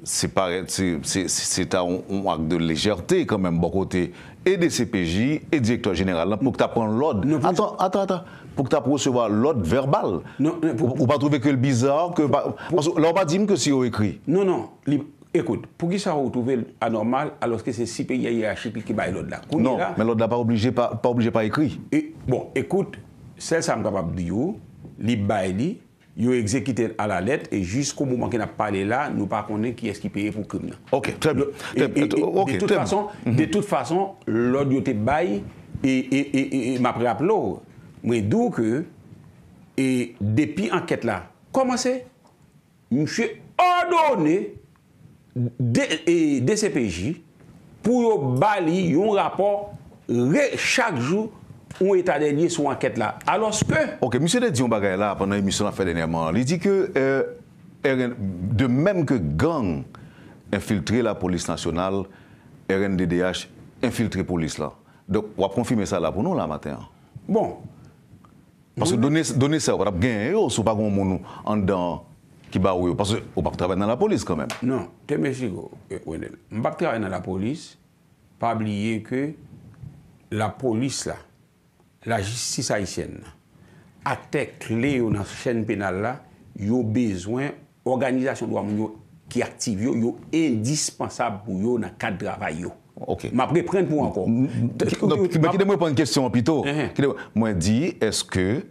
se parèt, se, se, se, se ta yon, yon ak de lejète kanmenm bò kote e D C P J e direktè jeneral la pou k ta pran lòd. Non, pou. Atann, atann, atann. Pou k ta resevwa lòd vèbal. Non, non, pou. Ou, ou pa twouve ke l biza ke pa, paske la w pa di m ke si yo ekri. Non, non, li, ekout, poukisa ou twouve l anòmal alòske se siperyè yerachi ki, ki bay lòd la? Non, men lòd la pa oblije pa, pa oblije pa ekri. E, bon, ekout, Sèl sa m kapab di w, li bay li, yo egzekite l alalèt, e jisko moman ke n ap pale la, nou pa konnen kiyès ki peye pou krim nan. Ok, très bien. E, e, e, de tout fason, de tout fason, lòd yo te bay, e, e, e, e, e m ap raple w, mwen di w ke, e, depi ankèt la kòmanse, misye òdone de, e, D C P J pou yo ba li yon rapò re, chak jou, yon eta dè lye sou ankèt la. Alòske. Ok, misye te di yon bagay la pandan emisyon l ap fè dènyèman an. Li di ke, euh, R N, de même que gang enfiltre lapolis nasyonal, R N D D H enfiltre polis la. Donk, w ap konfime sa la pou nou la maten an. Bon, Paske done, done sa yo pa t ap genyen yo si w pa gen yon moun anndan ki ba ou yo. Paske ou p ap travay nan lapolis kanmenm. Non, teme sigo, Wendel. M p ap travay nan lapolis. Pa bliye ke lapolis la, lajistis ayisyèn nan, aktè kle yo nan chèn penal la, yo bezwen òganizasyon dwa moun yo ki aktif yo, yo endispansab pou yo nan kad travay yo. Ok. M ap reprann pou ankò. Donk, kite m reponn kesyon an pito. Kite, mwen di, èske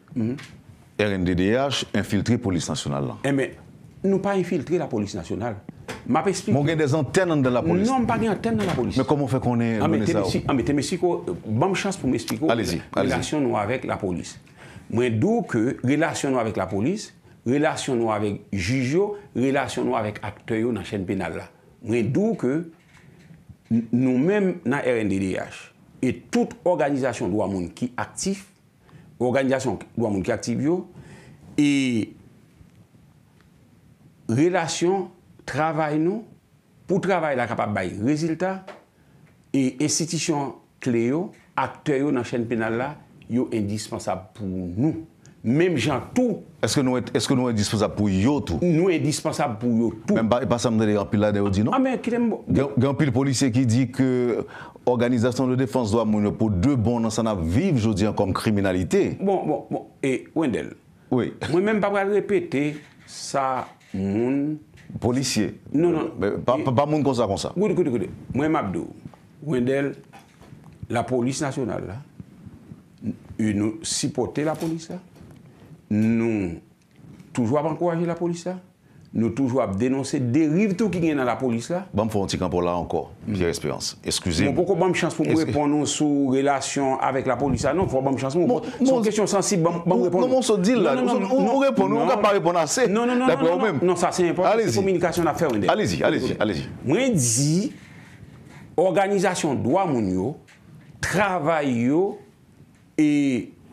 R N D D H enfiltre polis nasyonal la? Enben, nou pa enfiltre lapolis nasyonal. M ap eksplike. Men w gen de antèn anndan lapolis. Non, m pa gen antèn nan lapolis. Men kòman w fè konnen done sa yo? Anben, teme sigo, ban m chans pou m eksplike w relasyon nou avèk lapolis. Mwen di w ke relasyon nou avèk lapolis, relasyon nou avèk jij yo, relasyon nou avèk aktè yo nan chèn penal la. Mwen di w ke n, nou menm nan R N D D H e tout òganizasyon dwa moun ki aktif, òganizasyon dwa moun ki aktif yo, e relasyon travay nou, pou travay la kapab bay rezilta, e enstitisyon kle yo, aktè yo nan chèn penal la, yo endispansab pou nou. Menm jan tou. Èske nou, èske nou endispansab pou yo tou? Nou endispansab pou yo tou. Men pa, pa sa m tande anpil ladan yo di non. Ah, men kite m. Gen, gen anpil polisye ki di ke òganizasyon de defans dwa moun yo pou de bon nan sa n ap viv jodi an kòm kriminalite. Bon, bon, bon. E, Wendel, Wi. Mwen menm pa pral repete sa moun. Polisye. Non, non. Men pa, pa, pa moun konsa, konsa. Koute, koute, koute. Mwen m ap di w, Wendel, lapolis nasyonal la, e nou sipòte lapolis la, nou toujou ap ankouraje lapolis la, nou toujou ap denonse deriv tou ki gen nan lapolis la. Ban m fè yon ti kanpo la ankò, Pierre Espérance. Eskize m. Bon, poko ban m chans pou m reponn ou sou relasyon avèk lapolis la. Non, fò ban m chans pou m. Se yon kesyon sansib, ban m, ban m reponn ou. Non, men w sot di l la. Ou reponn, ou ka pa reponn ase, daprè ou menm. Non, sa se enpòtan. Se kominikasyon n ap fè, Wendel. Alezi, alezi, alezi. Mwen di, òganizasyon dwa moun yo, travay yo, e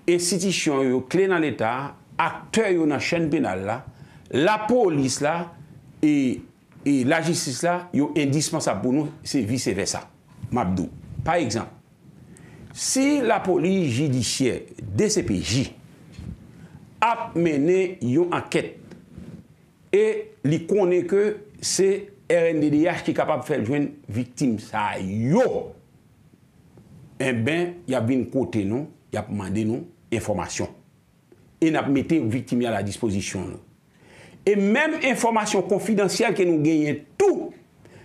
enstitisyon yo, kle nan Leta a, aktè yo nan chèn penal la, lapolis la, e, e lajistis la, yo endispansab pou nou, se vise vèsa. M ap di w. Pa egzanp, si lapolis jidisyè, D C P J, ap mennen yon ankèt e li konnen ke se R N D D H ki kapab fè l jwenn viktim sa yo, enben, y ap vin kote nou, y ap mande nou enfòmasyon. E n ap mete viktim yo a la dispozisyon nou. E menm enfòmasyon konfidansyèl ke nou genyen tou,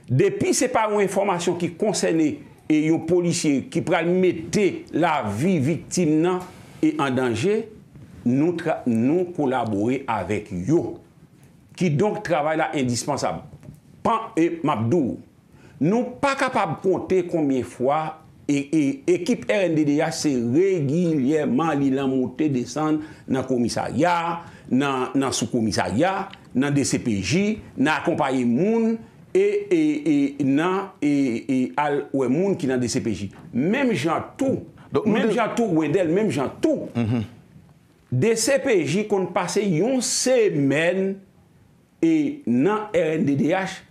depi se pa yon enfòmasyon ki konsène, e, yon polisye ki pral mete lavi viktim nan, e, an danje, nou tra-, nou kolabore avèk yo. Kidonk, travay la endispansab. Pan, e, m ap di w, nou pa kapab konte konbyen fwa e, e, ekip R N D D H se regilyèman li lan moute desann nan komisarya, nan, nan soukomisarya, nan D C P J, nan akonpaye moun, e, e, e nan, e, e al wè moun ki nan D C P J. Menm jan tou, menm jan tou, Wendel, menm jan tou, D C P J konn pase yon semèn, e, nan R N D D H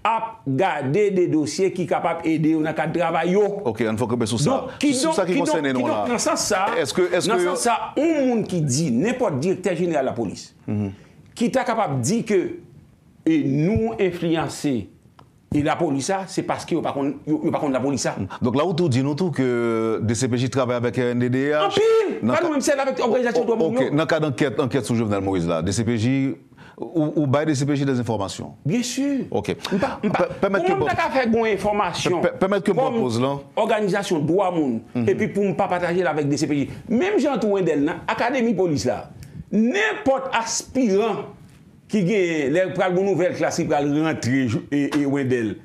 ap gade de dosye ki kapab ede yo nan kad travay yo. Ok, ann fè kanpe sou sa. Sou sa ki konsène nou la. Kidonk, nan sans sa, nan sans sa, yon moun ki di, nenpòt direktè jeneral lapolis, ki ta kapab di ke, e, nou enfliyanse, e, lapolis la, se paske yo pa konn, yo, yo pa konn lapolis la. Donk la ou tou di nou tou ke D C P J travay avèk R N D D H. Anpil! Pa nou menm, sèl avèk òganizasyon dwa moun yo. Nan kad ankèt, ankèt sou Jovenel Moïse la, D C P J Ou, ou bay D C P J dèz enfòmasyon? Byen si. Ok. M pa, m pa, pèmèt ke m pa. Kòman m ta ka fè gen yon enfòmasyon kòm òganizasyon dwa moun, epi pou m pa pataje l avèk D C P J? Menm jan tou Wendèl nan akademi polis la, nenpòt aspiran ki genyen, lè pral gen yon nouvèl klas ki pral rantre, Wendèl,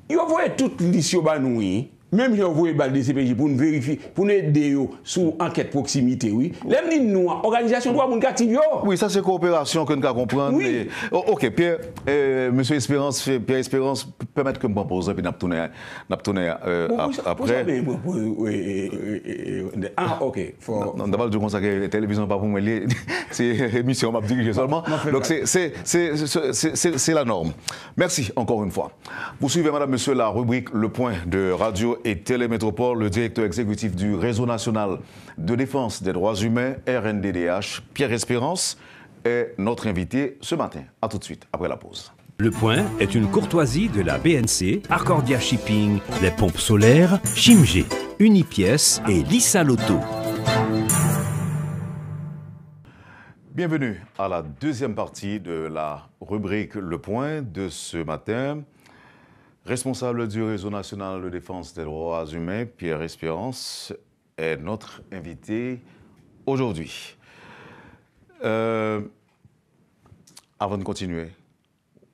yo voye tout lis yo ba nou, wi. Menm jan yo voye ba D C P J pou n verifye, pou n ede yo sou ankèt pwoksimite, wi. Lè m di nou an, òganizasyon dwa moun ki aktif yo. Wi, sa se kowoperasyon ke n ka konprann. Wi. Ok, Pierre, Mesye Espérance, Pierre Espérance, pèmèt ke m pran poz epi n ap tounen, n ap tounen apre. Ah, ok. Non, m ta pral di w konsa ke televizyon pa pou mwen li ye. Se emisyon m ap dirije sèlman. Donk, se, se, se, se, se, se la nòm. Merci encore une fois. Vous suivez, madame, monsieur, la rubrique Le Point de Radio et Télé Métropole. Le directeur exécutif du Réseau national de défense des droits humains, R N D D H, Pierre Espérance, est notre invité ce matin. À tout de suite, après la pause. Le Point est une courtoisie de la B N C, Accordia Shipping, les pompes solaires, Chimgé, Unipièces et Lisa Lotto. Bienvenue à la deuxième partie de la rubrique Le Point de ce matin. Responsable du Réseau national de défense des droits humains, Pierre Espérance, est notre invité aujourd'hui. Euh, avan n kontinye,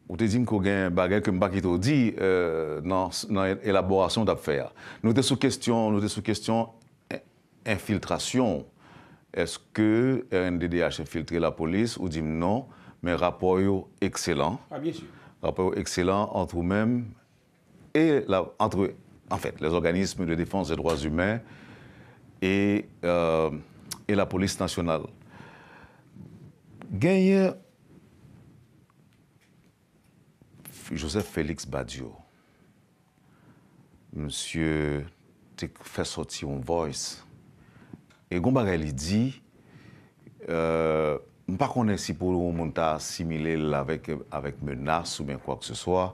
ou te di m ke w gen bagay ke m pa kite w di, euh, nan, nan elaborasyon w t ap fè a. Nou te sou kesyon, nou te sou kesyon enfiltrasyon. Èske R N D D H enfiltre lapolis? Ou di m non, men rapò yo ekselan. Ah, byen si. Rapò yo ekselan ant ou menm e la, entre, en fait, les organismes de défense des droits humains et, euh, et la police nationale. Genyen Joseph Félix Badio. Misye te fè sòti yon voice. E gon bagay li di, euh, m pa konnen si pou yon moun ta asimile l avèk, avèk menas oubyen kwakeseswa.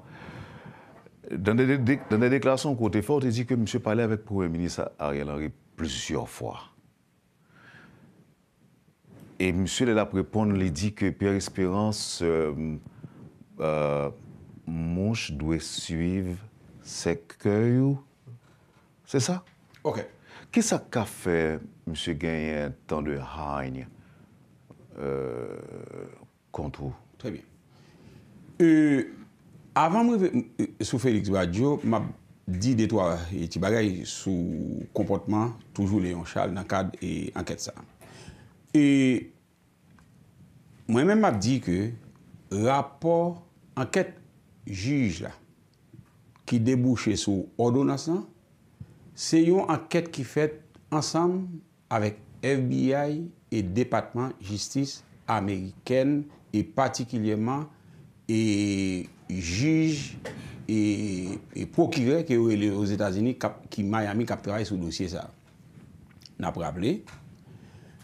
Nan de, de, de, nan de deklarasyon ke w te fè, w te di ke misye pale avèk Premye Minis Ariel Henry plizyè fwa. E misye, lè l ap reponn, li di ke Pierre Espérance, euh, euh, mouch dwe swiv sèkèy ou. Se sa? Ok. Kisa k ka fè misye genyen tan de haine, euh, kont ou? Trè byen. Euh, avan m rive, euh, sou Félix Badio, m ap di de twa, eh, ti bagay sou konpòtman toujou Léon Charles nan kad, eh, ankèt sa. E mwen menm m ap di ke rapò ankèt jij la ki debouche sou òdonans lan, se yon ankèt ki fèt ansanm avèk F B I e Depatman Jistis amerikèn, e patikilyèman, e jij, e, e pwokirè ke yo rele Ozetazini k ap, ki Miami, k ap travay sou dosye sa a. N ap raple,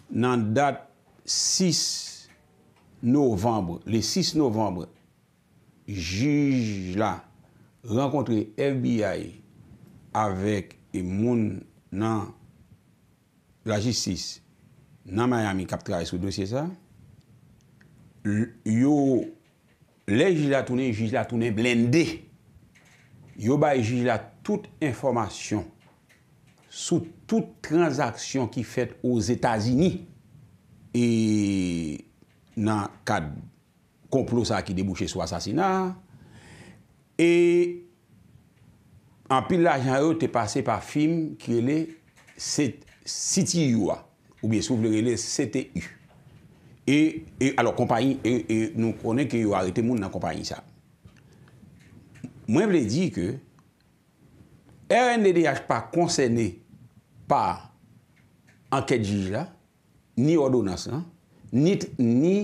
nan dat sis novanm, le sis novanm, jij la rankontre F B I avèk moun nan lajistis nan Miami k ap travay sou dosye sa. L-, yo, lè jij la tounen, jij la tounen blende. Yo bay jij la tout enfòmasyon sou tout tranzaksyon ki fèt Ozetazini e nan kad konplo sa a ki debouche sou asasina a. E anpil lajan yo te pase pa fim ki rele C-, C T U a, oubyen si w vle rele C T U. E, e alò, konpayi, e, e nou konnen ke yo arete moun nan konpayi sa. Mwen vle di ke R N D D H pa konsène pa ankèt jij la, ni òdonans lan, ni, ni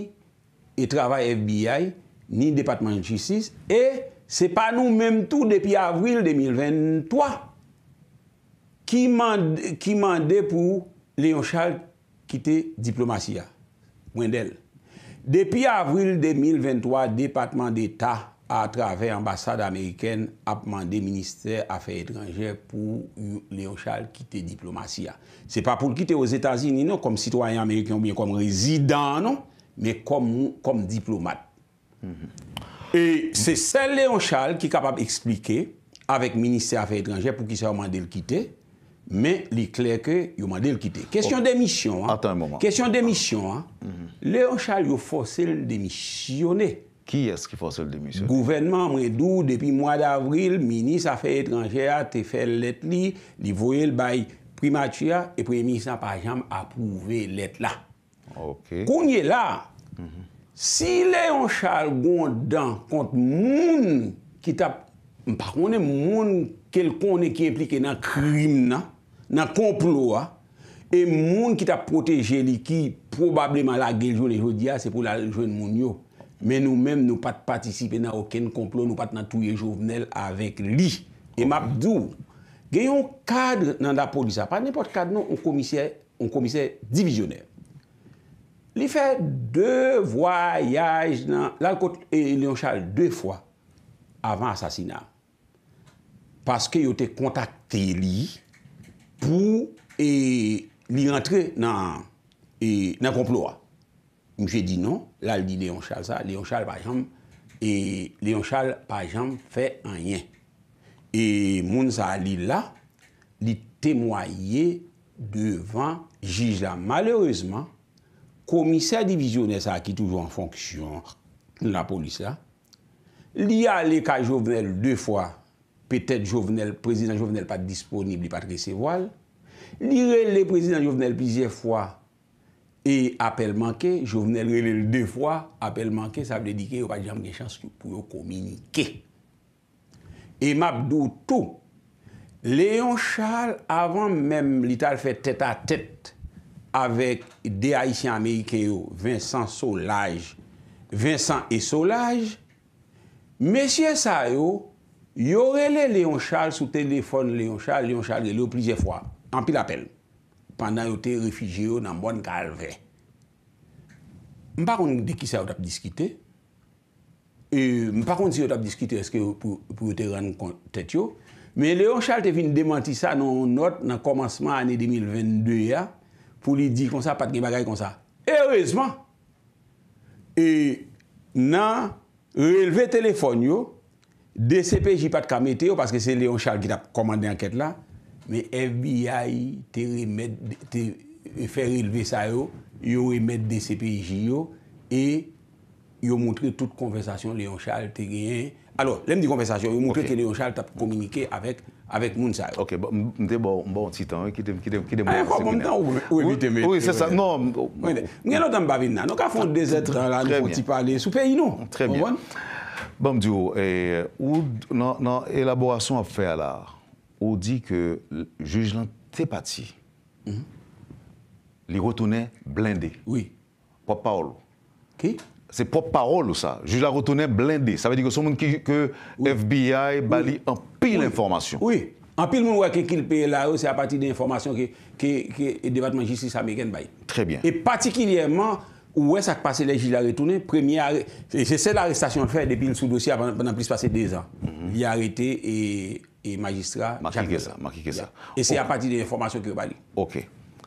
e travay F B I, ni Depatman Jistis, e se pa nou menm tou depi avril de mil venntwa ki mande, ki mande pou Léon Charles kite diplomasi a. Wendèl. Depi avril de mil venntwa, Depatman Deta atravè anbasad amerikèn ap mande Ministè Afè Etranjè pou Léon Charles kite diplomasi a. Se pa pou l kite Ozetazini non, kòm sitwayen ameriken oubyen kòm rezidan an non, men kòm, kòm diplomat. E se sèl Léon Charles ki kapab eksplike avèk Ministè Afè Etranjè poukisa yo mande l kite, men li klè ke yo mande l kite. Kesyon demisyon an, kesyon demisyon an, Léon Charles yo fòse l demisyone. Kiyès ki fòse l demisyone? Gouvènman an, mwen di w, depi mwa davril, minis afè etranjè a te fè lèt li, li voye l bay primati a, e premye minis la pa janm apwouve lèt la. Ok. Kounye la, si Léon Charles gon dan kont moun ki t ap, m pa konnen moun ke l konnen ki enplike nan krim nan, nan konplo a, e moun ki t ap pwoteje li ki pwobableman lage l jounen jodi a, se pou l al jwenn moun yo. Men nou menm, nou pa t patisipe nan okenn konplo, nou pa t nan touye Jovenel avèk li. E m ap di w, gen yon kad nan lapolis la, pa nenpòt kad non, yon komisè, yon komisè divizyonè. Li fè de vwayaj nan, l al kot e, Léon Charles de fwa avan asasina. Paske yo te kontakte li pou e, li rantre nan, e, nan konplo a. Misye di non, l al di Léon Charles sa, Léon Charles pa janm, e, Léon Charles pa janm fè anyen. E moun sa a, li la, li temwaye devan jij la. Malerezman, komisè divizyonè sa a ki toujou an fonksyon nan lapolis la, li ale kay Jovenel de fwa, petèt Jovenel, prezidan Jovenel pa t disponib, li pa t resevwa l. Li rele prezidan Jovenel plizyè fwa e apèl manke, Jovenel rele l de fwa, apèl manke, sa vle di ke yo pa t janm gen chans pou yo kominike. E m ap di w tou, Léon Charles, avan menm li t al fè tètatèt avèk de Ayisyen Ameriken yo, Vincent Solage, Vincent e Solage, mesye sa yo, yo rele Léon Charles sou telefòn Léon Charles, Léon Charles rele yo plizyè fwa, anpil apèl, pandan yo te refijye yo nan Mòn Kalvè. M pa konn de kisa yo t ap diskite. E, m pa konn si yo t ap diskite èske pou, pou yo te rann kont tèt yo. Men Léon Charles te vin demanti sa nan yon nòt nan kòmansman ane de mil venn de a, pou li di konsa pa t gen bagay konsa. Erezman, e nan relve telefòn yo, D C P J pa t ka mete yo, paske se Léon Charles ki t ap kòmande ankèt la, men F B I te remèt, te fè relve sa yo, yo remèt D C P J yo, e yo moutre tout konvèsasyon Léon Charles te genyen. Alò, lè m di konvèsasyon, yo moutre ke Léon Charles t ap kominike avèk, avèk moun sa yo. Ok, bon, m te ba w, m ba w yon ti tan, wi, kite m, kite m, kite m. Ankò, bon, m tan ou envite m. Wi, se sa, non. M gen lontan m pa vin la. Nou ka fè yon dezèdtan la, nou fè yon ti pale sou peyi nou. Trè byen. Bon, m di w, e, ou, nan, nan elaborasyon w ap fè a la, ou di ke jij lan te pati. Li retounen blende. Wi. Pwòp pawòl ou. Ki? Se pwòp pawòl ou sa. Jij la retounen blende. Sa vle di ke se yon moun ki, ke F B I ba li anpil enfòmasyon. Wi. Anpil moun wè ke kilpe la yo, se apati de enfòmasyon ke, ke, ke Depatman Jistis amerikèn bay. Trè byen. E patikilyèman, ou wè sa k pase lè jij la retounen, premye are-, se, se sèl arestasyon l fè depi l sou dosye a pandan, pandan plis pase dezan. Li arete e e majistra Jacques Reza. E se apati de enfòmasyon ke yo ba li. Ok.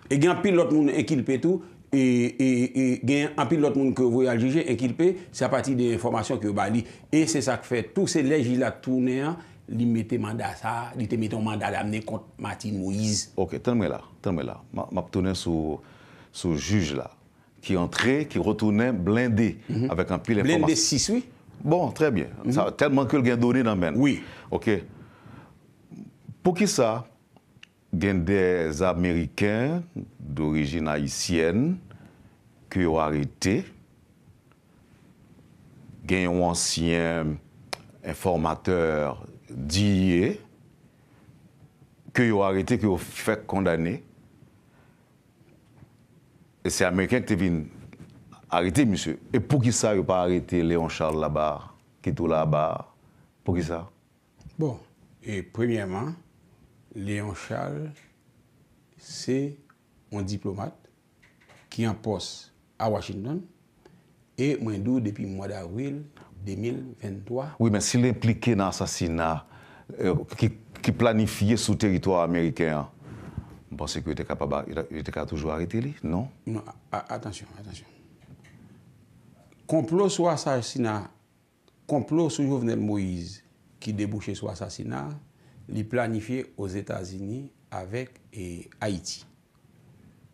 E gen anpil lòt moun enkilpe tou, e, e, e gen anpil lòt moun ke yo voye al jije, enkilpe, se apati de enfòmasyon ke yo ba li. E se sa k fè tou, se lè jij la tounen an, li mete manda sa, li te mete yon manda damne kont Martine Moïse. Ok, tann mwen la, tann mwen la. M a, m ap tounen sou, sou jij la. Ki antre, ki retounen blende avèk anpil enfòmasyon. Blende sis, wi. Bon, trè byen. Sa, tèlman ke l gen done nan men l. Wi. Ok. Poukisa gen de Ameriken dorijin ayisyèn ke yo arete, gen yon ansyen enfòmatè D E A ke yo arete, ke yo fèk kondane, e se Ameriken ki te vin arete misye. E poukisa yo pa arete Léon Charles laba, ki tou laba? Poukisa? Bon, e premyèman, Léon Charles se yon diplomat ki an pòs a Washington, e mwen di w depi mwa davril de mil venntwa. Wi, men si l enplike nan asasina, eh, ki, ki planifye sou teritwa ameriken an, m panse ke yo te kapab, yo te ka toujou arete li, non? Non, a, a, atansyon, atansyon. Konplo sou asasina, konplo sou Jovenel Moïse ki debouche sou asasina, li planifye Ozetazini avèk e, Ayiti.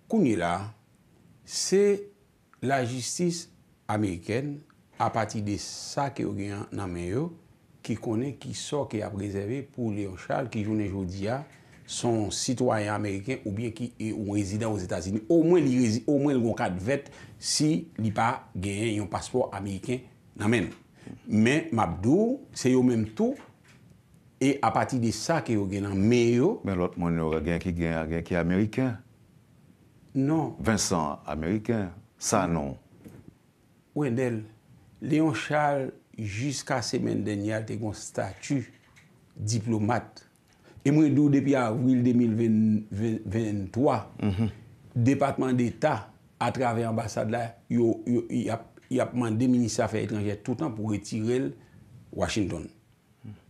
Kounye la, se lajistis amerikèn, apati de sa ke yo gen nan men yo, ki konnen ki sò ke y ap rezève pou Léon Charles, ki jounen jodi a, se yon sitwayen ameriken oubyen ki e yon rezidan Ozetazini. Omwen li rezi, omwen li gon kat vèt si li pa genyen yon paspò ameriken nan men l. Men, m ap di w, se yo menm tou, e apati de sa ke yo gen nan men yo. Men lòt moun yo, gen ki gen, gen ki ameriken. Non. Vincent ameriken, Sanon. Wendel, Léon Charles, jiska semèn dènyè a, te gen yon stati diplomat. E mwen di w, depi avril de mil ven, ven, venntwa, Depatman Deta, atravè anbasad la, yo, yo, y ap, y ap mande minis afè etranjè toutan pou retire l Washington.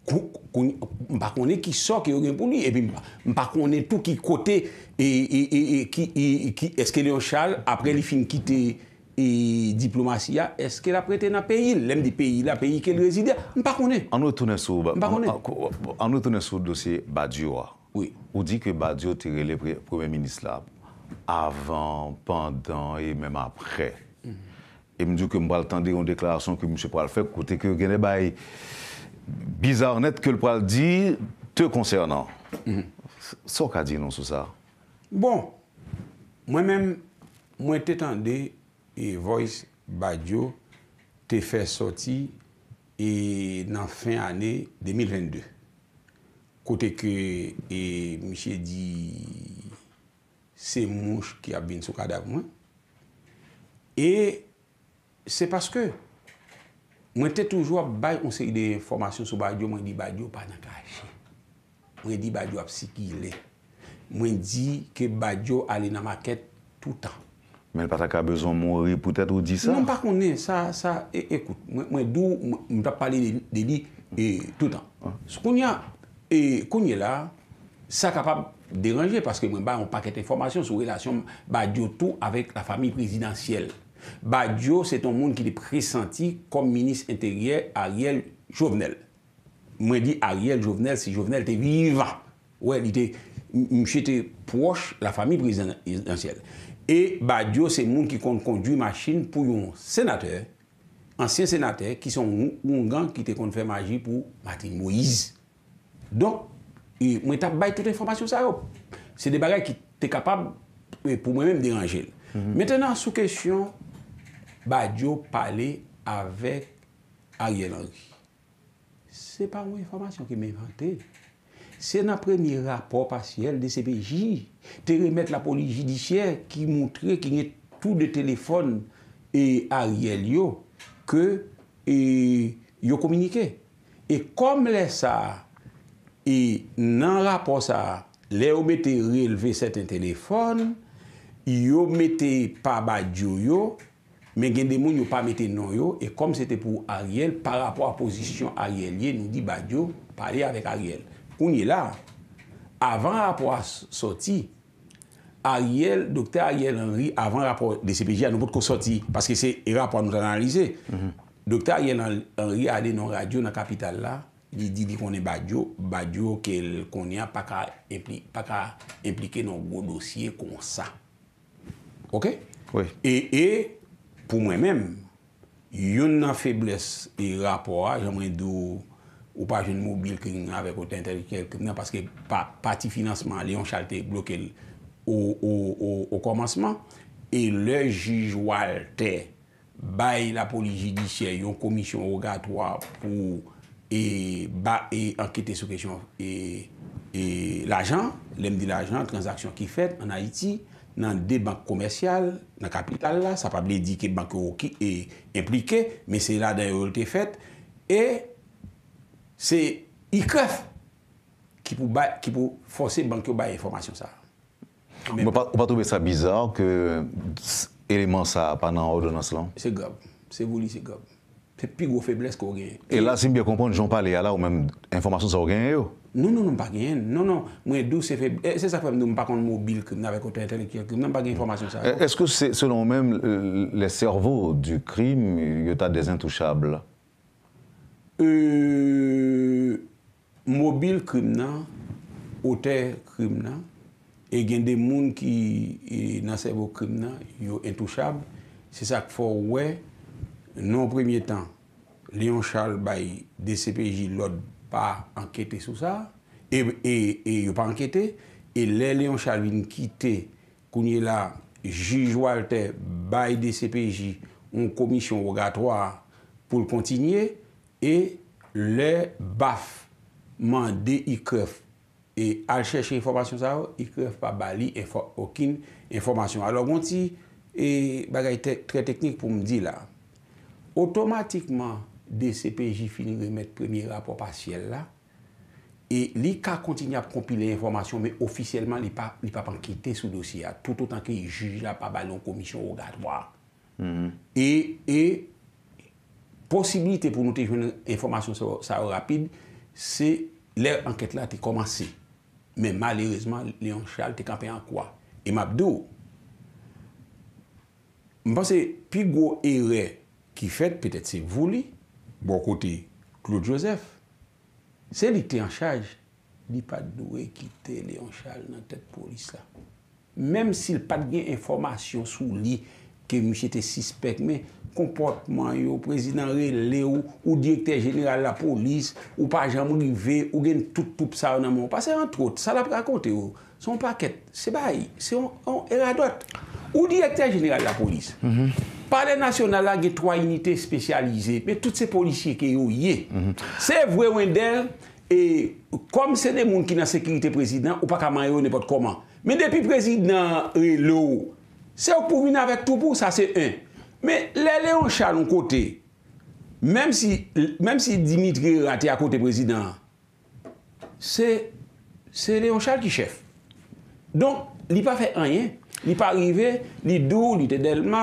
Kou-, kou-, m pa konnen ki sò ke yo gen pou li, epi m pa, m pa konnen tou ki kote, e, e, e, e, ki, e, e, ki, èske Léon Charles, apre li fin kite, e, diplomasi a, èske l ap rete nan peyi l? Lè m di peyi la, peyi ke l rezide a, m pa konnen. Ann retounen sou, m pa konnen. Ann, ann retounen sou dosye Badio a. Wi. Ou di ke Badio te rele pre-, premye minis la avan, pandan e menm apre. E m di w ke m pral tande yon deklarasyon ke misye pral fè, kote ke gen de bagay biza nèt ke l pral di te konsènan. Sa w ka di nou sou sa? Bon, mwen menm, mwen te tande e voice Badio te fè sòti e nan fen ane de mil vennde, kote ke e misye di se mouch ki ap vin sou kadav mwen. E se paske mwen te toujou ap bay yon seri de enfòmasyon sou Badio, mwen di Badio pa nan kache. Mwen di Badio ap sikile. Mwen di ke Badio ale nan makèt toutan. Men l pa ta ka bezwen mouri poutèt ou di sa? Non, m pa konnen sa, sa, e, ekout, mwen, mwen di w, mwen, m t ap pale de, de li, e, toutan. Kounye a, e, kounye la, sa kapab deranje, paske mwen bay yon pakèt enfòmasyon sou relasyon Badio tou avèk lafanmi prezidansyèl. Badio, se t on moun ki te presanti kòm minis enteryè Ariel Jovenel. Mwen di Ariel Jovenel, si Jovenel te vivan. Wè, li te, m-, misye te pwòch lafanmi prezidansyèl. E Badio se moun ki konn kondui machin pou yon senatè, ansyen senatè, ki se yon oungan ki te konn fè maji pou Martine Moïse. Donk, e, mwen t ap bay tout enfòmasyon sa yo. Se de bagay ki te kapab, e, pou mwen menm deranje l. Mentenan, sou kesyon Badio pale avèk Ariel Henry. Se pa yon enfòmasyon ke m envante. Se nan premye rapò pasyèl D C P J te remèt lapolis jidisyè ki moutre ki gen tou de telefòn e Ariel yo ke e yo kominike. E kòm lè sa a, e nan rapò sa a, lè yo mete relve sèten telefòn, yo mete pa Badio yo, men gen de moun yo pa mete non yo, e kòm se te pou Ariel, pa rapò a pozisyon Ariel ye, nou di Badio pale avèk Ariel. Kounye la, avan rapò a s-, sòti, Ariel, Doktè Ariel Henry, avan rapò D C P J a, nou potko sòti, paske se rapò a nou t analize. Doktè Ariel Henry ale nan radyo nan kapital la, li di li konnen Badio, Badio ke l konnen an pa ka enpli-, pa ka enplike nan gwo dosye konsa. Oke? Wi. E, e, pou mwen menm, youn nan feblès e rapò a, jan mwen di w, ou pa jwenn mobil krim nan avèk otè entèlektyèl krim nan, paske pa, pati finansman an, Léon Charles te bloke l o, o, o, o kòmansman. E lè jij Walter bay lapolis jidisyè yon komisyon wogatwa pou e, ba, e, ankete sou kesyon e, e, lajan, lè m di lajan, tranzaksyon ki fèt ann Ayiti, nan de bank komèsyal, nan kapital la, sa pa vle di ke bank yo ki, e, enplike, men se ladan yo l te fèt, e se I K R E F ki pou bay, ki pou fòse bank yo bay enfòmasyon sa a. Men ou pa, ou pa twouve sa biza ke s-, eleman sa a pa nan òdonans lan? Se grav. Se pou li, se grav. Se pi gwo feblès ke w genyen. E la, si m byen konprann, jan w pale a la, ou menm, enfòmasyon sa a ou genyen yo? Non, non, non, m pa genyen. Non, non, mwen dous e feb. E se sa k fè m di w m pa konn mobil krim nan avèk otè entèlektyèl krim nan, m pa gen enfòmasyon sa yo. Èske se, selon ou menm, les cerveaux du crime, yo ta des intouchables? Euh, mobil krim nan, otè krim nan, e gen de moun ki e, nan sèvo krim nan, yo entouchab. Se sa k fè w wè, nan yon premye tan, Léon Charles bay D C P J lòd pa ankete sou sa, e, e, e yo pa ankete, e lè Léon Charles vin kite, kounye la, jij Walter bay D C P J yon komisyon wogatwa pou l kontinye, e lè baf mande ICREF e al chèche enfòmasyon sa yo, ICREF pa ba li enfò-, okenn enfòmasyon. Alò, gon ti e, bagay te-, trè teknik pou m di la. Otomatikman, D C P J fin remèt premye rapò pasyèl la, e li ka kontinye ap konpile enfòmasyon, men ofisyèlman, li pa, li p ap ankete sou dosye a, toutotan ke jij la pa ba l yon komisyon wogatwa. E, e posibilite pou nou te jwenn enfòmasyon sa, sa yo rapid, se lè ankèt la te kòmanse. Men malerezman, Léon Charles te kanpe an kwa. E m ap di w, m panse pi gwo erè ki fèt, petèt se vou li, bò kote Claude Joseph, se li k te an chaj, li pa t dwe kite Léon Charles nan tèt polis la. Menm si l pa t gen enfòmasyon sou li ke misye te sispèk, men konpòtman yo, prezidan rele w, ou direktè jeneral lapolis, ou pa janm rive, ou gen tout twoup sa yo nan men w. Paske, antwòt, sa l ap rakonte w, se yon pakèt, se bay, se yon, yon, e radòt. Ou direktè jeneral lapolis. Palè nasyonal la gen twa inite espesyalize, men tout se polisye ke yo ye. Se vre, Wendèl, e kòm se de moun ki nan sekirite prezidan, ou pa ka manyen yo nenpòt kòman. Men depi prezidan rele w, se ou k pou vin avèk twoup ou, sa se en. Men lè Léon Charles yon kote, menm si, menm si Dimitri Herard te akote prezidan an, se, se Léon Charles ki chèf. Donk, li pa fè anyen. Li pa rive, li di w, li te Dèlma,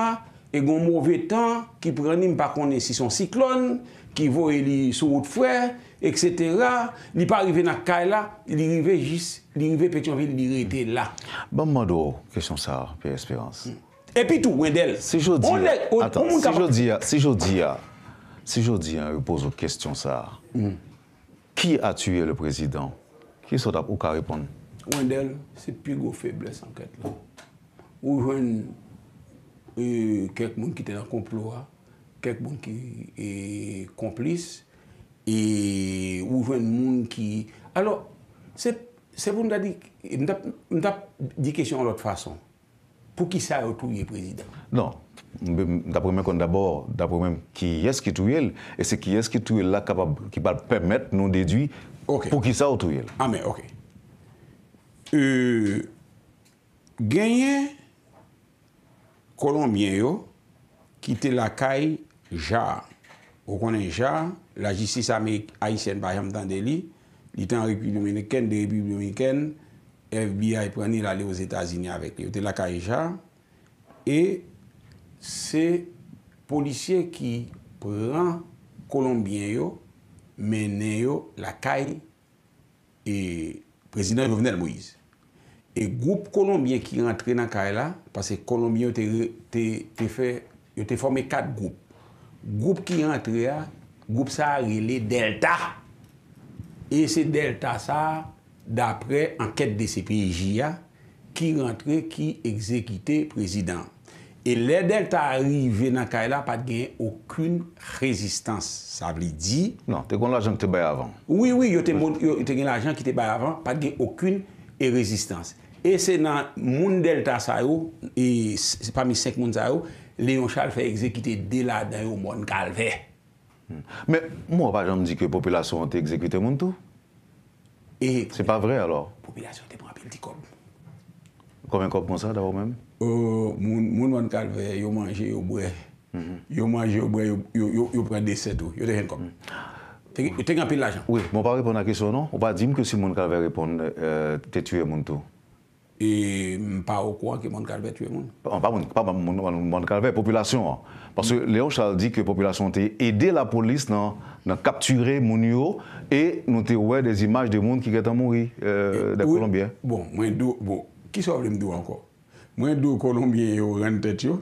e gon move tan ki pran li, m pa konnen si se yon siklòn ki voye li sou wout frè, etsetera. Li pa rive nan kay la, li rive jis, li rive Petyonvil, li rete la. Ban m mande w kesyon sa a, Pierre Espérance. Epi tou, Wendèl, si jodi a, on nèg, on, atan, on moun si kapab jodi a, si jodi a, si jodi a, yo poze w kesyon sa a, qui a tué le président? Kisa w t ap, ou ka reponn? Wendèl, se pi gwo feblès ankèt la. Ou jwenn, e, kèk moun ki te nan konplo a, kèk moun ki, e, konplis, e ou jwenn moun ki, alò, se, se pou m ta di, m t ap, m t ap di kesyon an lòt fason. Poukisa yo touye prezidan? Non. M, m t ap renmen konn dabò, daprè w menm, kiyès ki touye l, e se kiyès ki touye l la kapab, ki pral pèmèt nou dedui poukisa yo touye l. Amè, oke. E, genyen Kolonbyen yo ki te lakay Ja. Ou konnen Ja, lajistis amerik-, ayisyèn pa janm tande li. Li te an Repiblik Dominikèn, de Repiblik Dominikèn, F B I pran li, l ale Ozetazini avèk li. Yo te lakay Ja, e se polisye ki pran Kolonbyen yo, mennen yo lakay e, prezidan Jovenel Moïse. E gwoup Kolonbyen ki rantre nan kay la, paske Kolonbyen yo te re-, te, te fè, yo te fòme kat gwoup. Gwoup ki rantre a, gwoup sa a rele Dèlta. E se Dèlta sa a, daprè ankèt D C P J a, ki rantre, ki egzekite prezidan an. E lè Dèlta a rive nan kay la, pa t gen okenn rezistans. Sa vle di. Non, te gen lajan ki te bay avan. Wi, wi, yo te, yo te gen lajan ki te bay avan, pa t gen okenn, e, rezistans. E se nan moun Dèlta sa yo, e s-, pami senk moun sa yo, Léon Charles fè egzekite de ladan yo Mòn Kalvè. Men, mwen pa janm di ke popilasyon an te egzekite moun tou. E se pa vre, alò? Popilasyon te pran anpil ti kòb. Konbyen kòb konsa, dapre w menm? Euh, moun, moun Mòn Kalvè, yo manje, yo bwè. Yo manje, yo bwè, yo, yo, yo, yo pran desè tou. Yo te jwenn kòb. Te, te gen anpil lajan. Wi, men w pa reponn a kesyon, non. Ou pa di m ke si moun Kalvè reponn, euh, te tiye moun tou. E m pa okouran ke Mòn Kalvè tiye moun. Non, pa moun, pa moun, moun, moun Kalvè, popilasyon an. Paske Léon Charles di ke popilasyon an te ede lapolis nan, nan kaptire moun yo e nou te wè de imaj de moun ki gentan mouri, euh, de Kolonbyen. Bon, mwen di w, bon, kisa w vle m di w ankò? Mwen di w Kolonbyen yo rann tèt yo,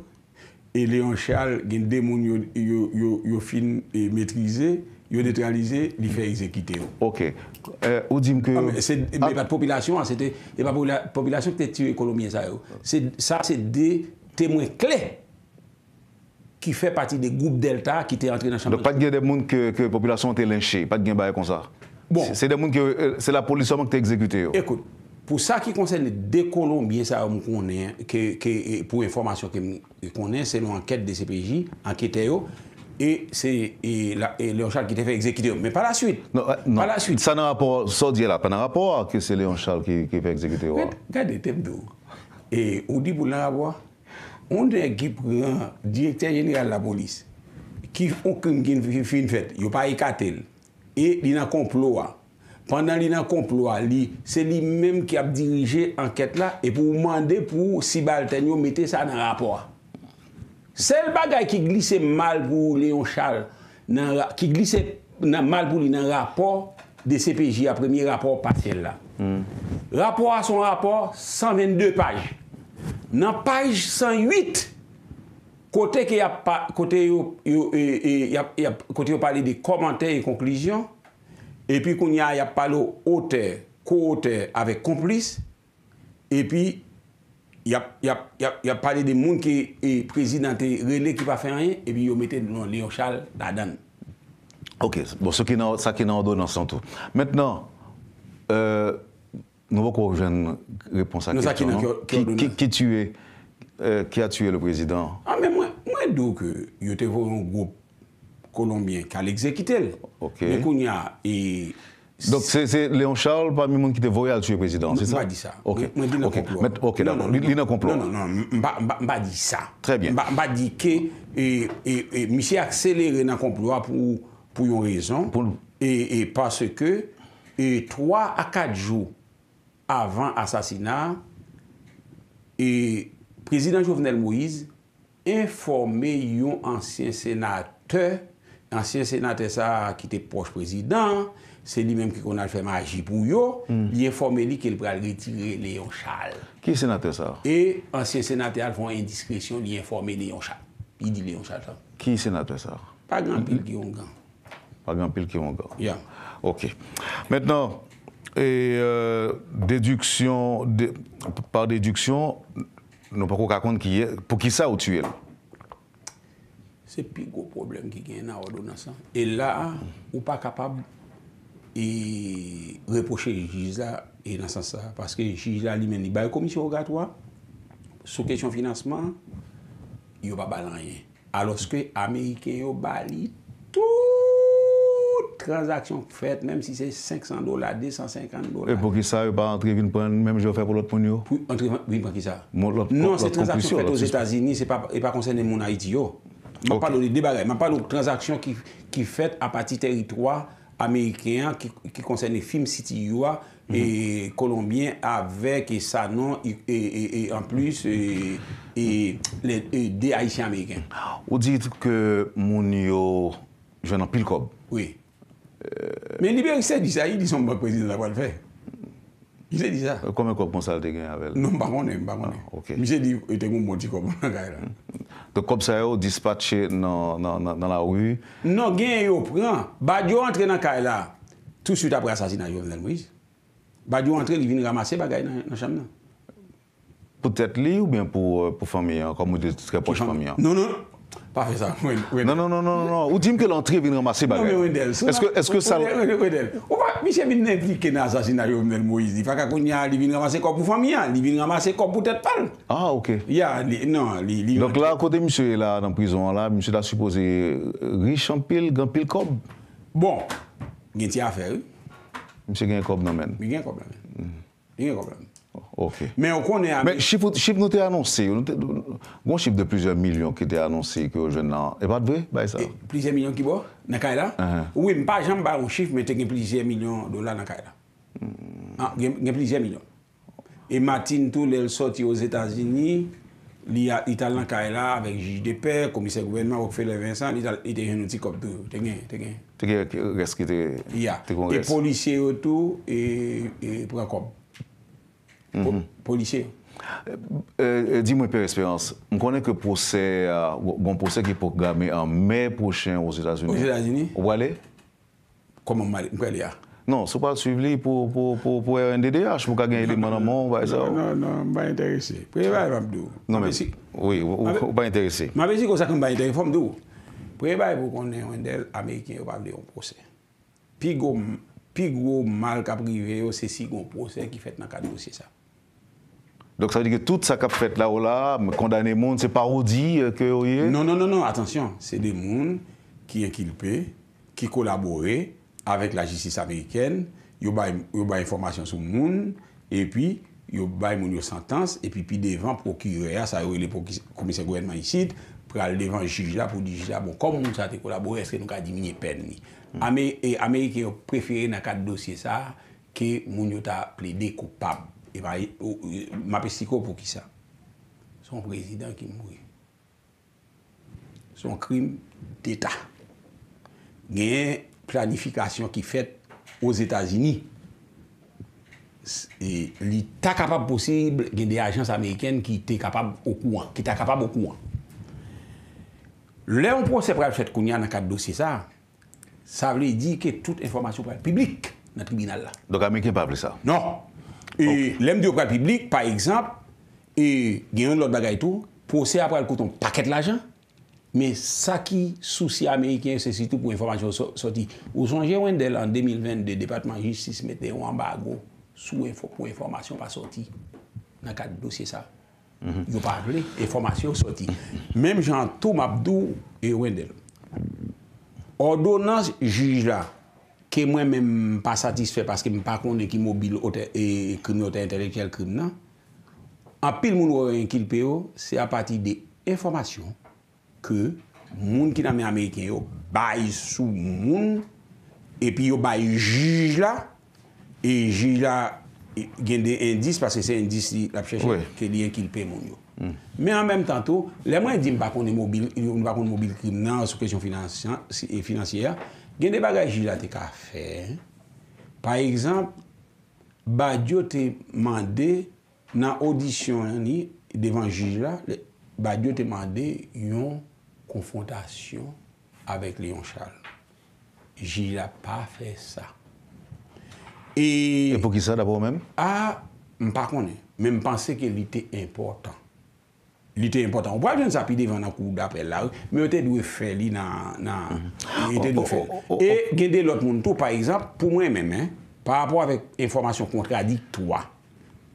e Léon Charles gen de moun yo, yo, yo, yo fin e, metrize, yo netralize, li fè egzekite yo. Ok. Euh, ou di m ke... Se, men pa t popilasyon an, se te, e pa popila- popilasyon ki te tiye Kolonbyen sa yo. Se, sa se de temwen kle ki fè pati de gwoup Dèlta ki te antre nan chanm. Donk, pa t gen de moun ke, ke popilasyon an te lenche, pa t gen bagay konsa. Bon. Se, se de moun ke, euh, se lapolis sèlman ki te egzekite yo. Ekout, pou sa ki konsène de Kolonbyen sa yo m konnen, ke, ke, e, pou enfòmasyon ke m konnen, selon ankèt D C P J, anketè yo, e se e, la, e Léon Charles ki te fè egzekite yo. Men pa la swit, Non, euh, non. Pa la swit. Sa nan rapò, sa w di la, pa nan rapò a ke se Léon Charles ki, ki fè egzekite yo a. Gad- Gade, te m di w. E ou di pou l nan rapò a? Yon nèg ki pran direktè jeneral lapolis, ki yon krim ki fin fèt, yo pa ekate l, e li nan konplo a. Pandan li nan konplo a, li, se li menm ki ap dirije ankèt la, epi w mande pou sibaltèn yo mete sa nan rapò a. Sèl bagay ki glise mal pou Léon Charles, nan, ra- ki glise nan, mal pou li nan rapò D C P J a, premye rapò pasyèl la. Rapò a se yon rapò san vennde paj. Nan paj san uit, kote ke y ap pa- kote yo, yo, e, e, y ap, y ap, kote yo pale de kòmantè e konklizyon, epi kounye a y ap pale otè, ko-otè avèk konplis, epi y ap, y ap, y ap, y ap pale de moun ke e, prezidan te rele ki pa fè anyen, epi yo mete non Léon Charles ladan l. Ok, bon, sa ki nan, sa ki nan òdonans lan tou. Mentnan, euh, nou poko jwenn repons a Non, sa ki kesyon nan nan. ki- ki Qui, qui, òdonans? Qui tuait, euh, qui a tué le président? Ah, men mwen, mwen di w ke yo te voye yon gwoup Kolonbyen k al egzekite l. Ok. Men kounye a, e, Donk, se, se Léon Charles pami moun ki te voye al tiye prezidan, se M sa? pa di sa. Ok. Mwen, mwen di nan Ok. konplo. Met- ok, Non, dakò. non, Li, non. Li nan konplo. Non, non, non, m pa, m pa, m pa di sa. Très bien. M pa, m pa di ke e, e, e, misye akselere nan konplo a pou, pou yon rezon. Pou l- E, e paske e, twa a kat jou avan asasina a, e, prezidan Jovenel Moïse enfòme yon ansyen senatè, ansyen senatè sa a ki te pwòch prezidan an, se li menm ki konn al fè maji pou yo, li enfòme li ke l pral retire Léon Charles. Ki senatè sa? E ansyen senatè a fè yon endiskresyon, li enfòme Léon Charles. Li di Léon Charles sa. Ki senatè sa? Pa gen anpil ki ongan. Pa gen anpil ki ongan. Ya. Ok. Mentnan, e, euh, dediksyon, de, pa dediksyon, nou poko ka konn ki, pou ki sa yo tiye l. Se pi gwo pwoblèm ki genyen nan òdonans lan. E la a, ou pa kapab e, repwoche jij la e nan sans sa. Paske jij la li menm li bay komisyon wogatwa sou kesyon finansman, yo pa ba l anyen. Alòske Ameriken yo ba li tout tranzaksyon k fèt, menm si se senk san dola, de san senkant dola. E pou ki sa yo pa antre vin pran menm jan yo fè pou lòt moun yo? Pou antre vin pran ki sa? Mon- lòt- Non, lòt se tranzaksyon konplisyon, fèt lòt Ozetazini, se pa, e pa konsène moun Ayiti yo. M ap pale w de de bagay. M ap pale w tranzaksyon ki, ki fèt apati tèritwa ameriken an, ki, ki konsène Film City yo a, e Kolonbyen avèk e Sanon, e, e, e, e anplis, e, e, le, e de Ayisyen Ameriken. Ou di ke moun yo jwenn anpil kòb. Wi. Men Liberis te di sa, li di se yon bank prezidan ta pral fè. Li te di sa. Konbyen kòb konsa l te gen avè l? Non, m pa konnen, m pa konnen. Ok. Misye di e te gen yon bon ti kòb nan kay la. Donk kòb sa yo dispatche nan, nan, nan, nan lari. Non, gen yo pran. Badio antre nan kay la. Touswit apre asasina Jovenel Moïse. Badio antre, li vin ranmase bagay nan, nan chanm nan. Pou tèt li oubyen pou, euh, pou fanmi an, kòm ou te trè pwòch fanmi an? Non, non. Pa fè sa. Wendell, Wendell. Non, non, non, non, non, non. Ou di m ke l antre vin ranmase Non, bagay. men Wendell, sou Èske, nan- èske sa l- Wendell, Wendell, Wendell. Ou pa, misye vin enplike nan asasina Jovenel Moïse. Li pa ka kounye a, li vin ranmase kòb pou fanmi an, li vin ranmase kòb pou tèt pa l. Ah, ok. Ya, li, non, li, li Donk la, kote misye ye la, nan prizon an la, misye ta sipoze rich anpil, gen anpil kòb. Bon, gen ti afè, wi. Misye gen kòb nan men l. Li gen kòb la, men. Li gen kòb la, men. Ok. Men ou konnen a- Men chif, chif nou te anonse yo, nou te, gon chif de plizyè milyon ki te anonse ke yo jwenn nan, e pa t vre, bay sa? E, plizyè milyon ki bò? Nan kay la? Ahan. Wi, m pa janm bay yon chif, men te gen plizyè milyon dola nan kay la. Ah, gen, gen plizyè milyon. E Martine tou, lè l sòti Ozetazini, li a, li t al nan kay la avèk jij de pè, komisè gouvènman, Rockefeller Vincent, li t al, li te jwenn yon ti kòb tou. Te gen, te gen. Te gen rès ki te, ya, te gen rès. E polisye yo tou, e, e pran kòb. Po-, polisye yo. E, e, di mwen, Pè Espérance, m konnen ke pwosè, a, gon pwosè ki pwograme an mè pwochen Ozetazini. Ozetazini? Ou prale? Kòman m ale, m prale a? Non, si w pral swiv li pou, pou, pou, pou R N D D H, pou w ka gen eleman nan men w, bagay sa yo. Non, non, non, m pa enterese. Premye bagay m ap di w. Non, men, wi, ou, ou, ou pa enterese. M ap esplike w sa k m pa enterese, fò m di w. Premye bagay pou w konnen, Wendell, Ameriken yo pa vle yon pwosè. Pi gwo, pi gwo mal k ap rive yo, se si gon pwosè ki fèt nan kad dosye sa. Donk, sa vle di ke tout sa k ap fèt la, ou la, kondane moun, se pawodi, e, ke yo ye? Non, non, non, non, atansyon. Se de moun ki enkilpe, ki kolabore avèk lajistis amerikèn, yo bay, yo bay enfòmasyon sou moun, epi yo bay moun yo santans, epi pi devan, pwokirè a, sa yo rele pwoki-, komisè gouvènman isit, pral devan jij la pou di jij la, bon, kòm moun sa te kolabore, èske nou ka diminye pèn li? Ame-, e, Ameriken yo prefere nan kad dosye sa a, ke moun yo ta plede koupab. E pa, ou, ou, m ap esplike w poukisa. Se yon prezidan ki mouri. Se yon krim deta. Genyen planifikasyon ki fèt Ozetazini. S-, e, li ta kapab posib gen de ajans amerikèn ki te kapab okouran, ki ta kapab okouran. Lè yon pwosè pral fèt kounye a nan kad dosye sa a, sa vle di ke tout enfòmasyon pral piblik nan tribinal la. Donk, Ameriken pa vle sa? Non. E lè m di yo pral piblik, pa egzanp, e gen yon lòt bagay tou, pwosè a pral koute yon pakèt lajan, men sa ki sousi Ameriken yo, se sitou pou enfòmasyon sò-, sòti. Ou sonje, Wendell, an de mil vennde, Depatman Jistis mete yon anbago sou enfo-, pou enfòmasyon pa sòti nan kad dosye sa. Yo pa vle enfòmasyon yo sòti. Menm jan tou m ap di w, e Wendell, òdonans jij la, ke mwen menm m pa satisfè paske m pa konnen ki mobil otè, e, krim yo, otè entèlektyèl krim nan, anpil moun wè yo enkilpe yo, se apati de enfòmasyon ke moun ki nan men Ameriken yo bay sou moun, epi yo bay jij la, e jij la, e, gen de endis, paske se endis li, l ap chèche, ke li enkilpe moun yo. Men an menm tan tou, lè mwen di m pa konnen mobil, m pa konn mobil krim nan sou kesyon finansyan-, si, e finansyè a, gen de bagay jij la te ka fè. Pa egzanp, Badio te mande nan odisyon li devan jij la, lè, Badio te mande yon konfwontasyon avèk Léon Charles. Jij la pa fè sa. E, e poukisa, daprè w menm? A, m pa konnen, men m panse ke li te enpòtan. Li te enpòtan. Ou pral jwenn sa pi devan nan kou dapèl la, wi. Men yo te dwe fè li nan, nan, yo te dwe fè l. E gen de lòt moun tou, pa egzanp, pou mwen menm, en, pa rapò avèk enfòmasyon kontradiktwa,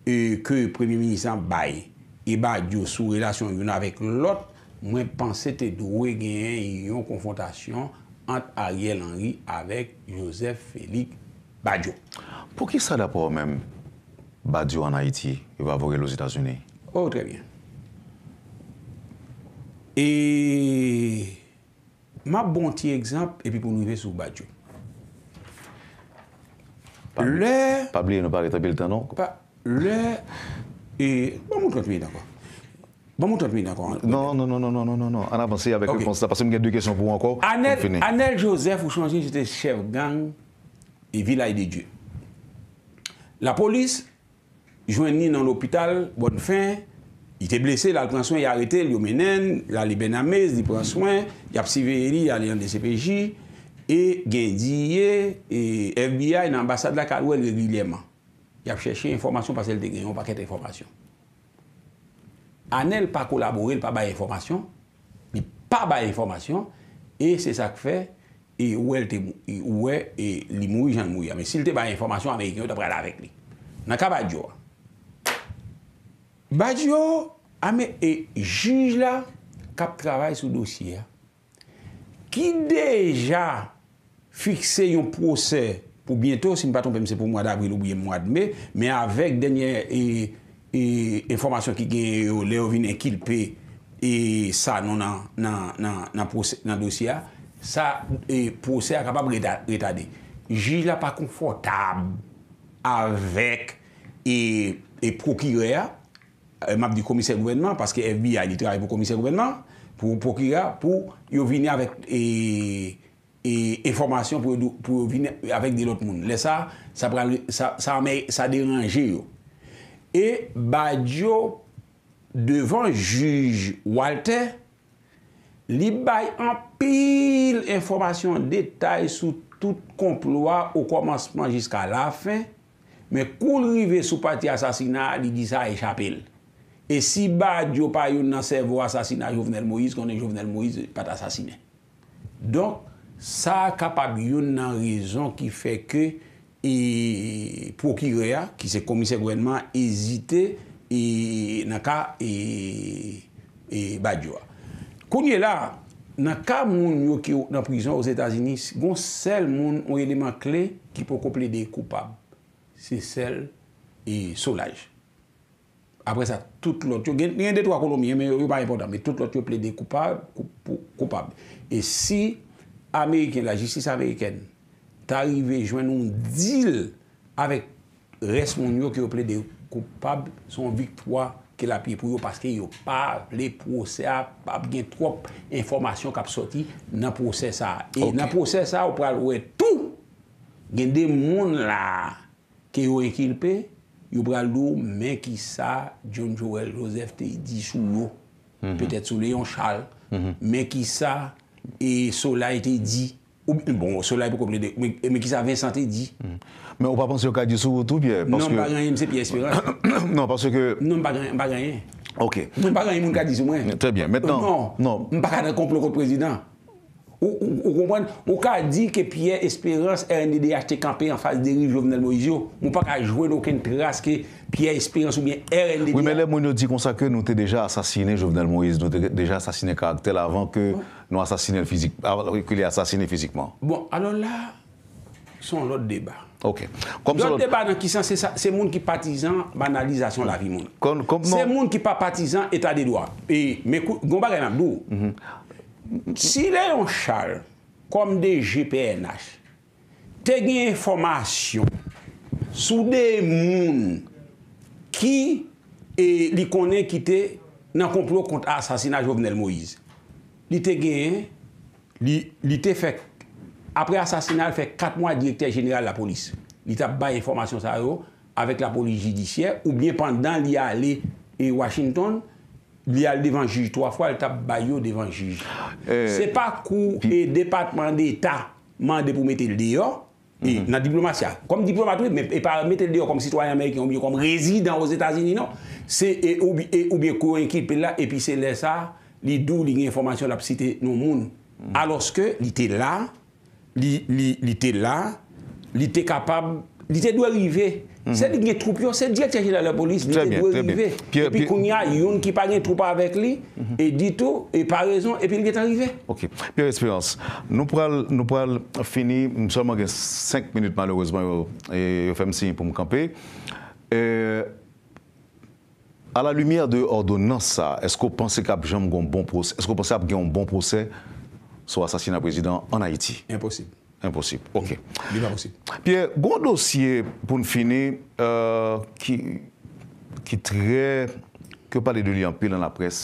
e, ke premye minis lan bay, e Badio sou relasyon youn avèk lòt, mwen panse te dwe genyen yon konfwontasyon ant Ariel Henry avèk Joseph Félix Badio. Poukisa, daprè w menm, Badio ann Ayiti, yo pa voye l Ozetazini? Oh, trè byen. E m ap ba w yon ti egzanp, epi pou n rive sou Badio. Pa bli-, lè pa bliye nou pa ret anpil tan, non. Pa, lè, e, ban m trant minit ankò. Ban m trant minit ankò. Non, non, non, non, non, non, non, non. Ann avanse avèk repons la, paske m gen de kesyon pou ou ankò, pou n fini. Anel, Anel Joseph, ou sonje, se te chèf gang e Vilaj de Dye. Lapolis jwenn li nan lopital Bòn Fen, li te blese, l al pran swen, y arete l, yo mennen l, l ale Bènamez, li pran swen, y ap siveye li, y ale nan D C P J, e gen D E A, e F B I nan anbasad la k al wè l regilyèman. Y ap chèche enfòmasyon paske l te gen yon pakèt enfòmasyon. Anel pa kolabore, l pa bay enfòmasyon, li pa bay enfòmasyon, e se sa k fè, e ou wè l te mou-, e ou wè, e li mouri jan l mouri a. Men si l te bay enfòmasyon, Ameriken yo t ap rale avèk li. Nan ka Badio a, Badio, ame-, e jij la k ap travay sou dosye a, ki deja fikse yon pwosè pou byento, si m pa twonpe m, se pou mwa davril oubyen mwa de me, men avèk dènye, e, e, enfòmasyon ki genyen yo, lè yo vin enkilpe, e, Sanon nan, nan, nan, nan pwosè, nan dosye a, sa, e, pwosè a kapab reta-, retade. Jij la pa konfòtab avèk, e, e pwokirè a, e m ap di komisè gouvènman, paske F B I li travay pou komisè gouvènman, pou pwokirè a, pou yo vini avèk e, e enfòmasyon pou yo, pou yo vini avèk de lòt moun. Lè sa, sa pral, sa, sa, sa deranje yo. E Badio, devan jij Walter, li bay anpil enfòmasyon detay sou tout konplo a, okòmansman jiska lafen, men kou l rive sou pati asasina a, li di sa echape l. E si Badio pa youn nan sèvo asasina Jovenel Moïse, konnen Jovenel Moïse pa t asasinen. Donk, sa a kapab youn nan rezon ki fè ke e pwokirè a, ki se komisè gouvènman an, ezite e nan ka e, e Badio a. Kounye la, nan ka moun yo ki nan prizon Ozetazini, gon sèl moun, yon eleman kle ki poko plede koupab, se sèl e Solages. Apre sa, tout lòt yo, gen, gen de twa Kolonbyen, men yo, yo pa enpòtan, men tout lòt yo plede koupab, kou-, pou, koupab. E si Ameriken, lajistis amerikèn, ta rive jwenn yon dil avèk rès moun yo ke yo plede koupab, se yon viktwa ke l ap ye pou yo, paske yo pa vle pwosè a p ap gen twòp enfòmasyon k ap sòti nan pwosè sa a. E Ok. nan pwosè sa a, ou pral wè tou, gen de moun la a ke yo enkilpe, yo pral di w, men kisa John Joël Joseph te di sou yo. Petèt sou Léon Charles, men kisa e Solages te di. Ou, bon, Solages poko plede, men, men kisa Vincent te di. Men ou pa panse yo ka di sou ou tou, Pierre? Non, m pa gen anyen, m se Pierre Espérance. Non, paske Non, m pa gen, m pa gen anyen. Ok. Mwen pa gen anyen moun ka di sou mwen. Très bien. Maintenant, Non, non. M pa ka nan konplo kont prezidan. Ou, ou, ou konprann? Ou ka di ke Pierre Espérance, R N D D H, te kanpe anfas deriv Jovenel Moïse yo, men ou pa ka jwenn okenn tras ke Pierre Espérance oubyen R N D D H. Wi, men lè moun yo di konsa ke nou te deja asasinen Jovenel Moïse, nou te deja asasinen karaktè l avan ke nou asasinen l fizik, avan ke li asasinen fizikman. Bon, alò la, se yon lòt deba. Ok. Kòm se Lòt lòt deba nan ki sans? Se sa, se moun ki patizan banalizasyon lavi moun. Kòm, kòm Se non. moun ki pa patizan eta de dwa. E, men kou-, gon bagay m ap di w. Si Léon Charles, kòm D G P N H, te gen enfòmasyon sou de moun ki, e, li konnen ki te nan konplo kont asasina Jovenel Moïse. Li te genyen, li, li te fè, apre asasina l, fè kat mwa direktè jeneral lapolis. Li t ap bay enfòmasyon sa yo avèk lapolis jidisyè, oubyen pandan li ale, e, Washington, li al devan jij twa fwa, li t ap bay yo devan jij. Eh, Se pa kou pi- e Depatman Deta mande pou mete l deyò, e, nan diplomasi a. Kòm diplomat, wi, men e pa mete l deyò kòm sitwayen ameriken oubyen kòm rezidan Ozetazini, non. Se, e, oubyen, e, oubyen kou yo enkilpe l la, epi se lè sa, li di w li gen enfòmasyon, l ap site non moun. Alòske li te la, li, li, li te la, li te kapab, li te dwe rive. Se li ki gen twoup yo, se direktè jeneral lapolis, li Très te bien, dwe très bien. rive. Pierre, Epi Pierre kounye a, youn ki pa gen twoup avèk li, e ditou, e pa rezon, epi li gentan rive. Ok. Pierre Espérance, nou pral, nou pral fini, m sèlman gen senk minit malerezman, yo, e, yo fè m siy pou m kanpe. E, à la lumière de òdonans sa, èske w panse k ap janm gen yon bon pwosè, èske w panse ap gen yon bon pwosè sou asasina prezidan an Ayiti? Enposib. Enposib. Ok. Li pa posib. Pierre, gon dosye pou n fini, euh, ki, ki trè, ke pale de li anpil nan laprès.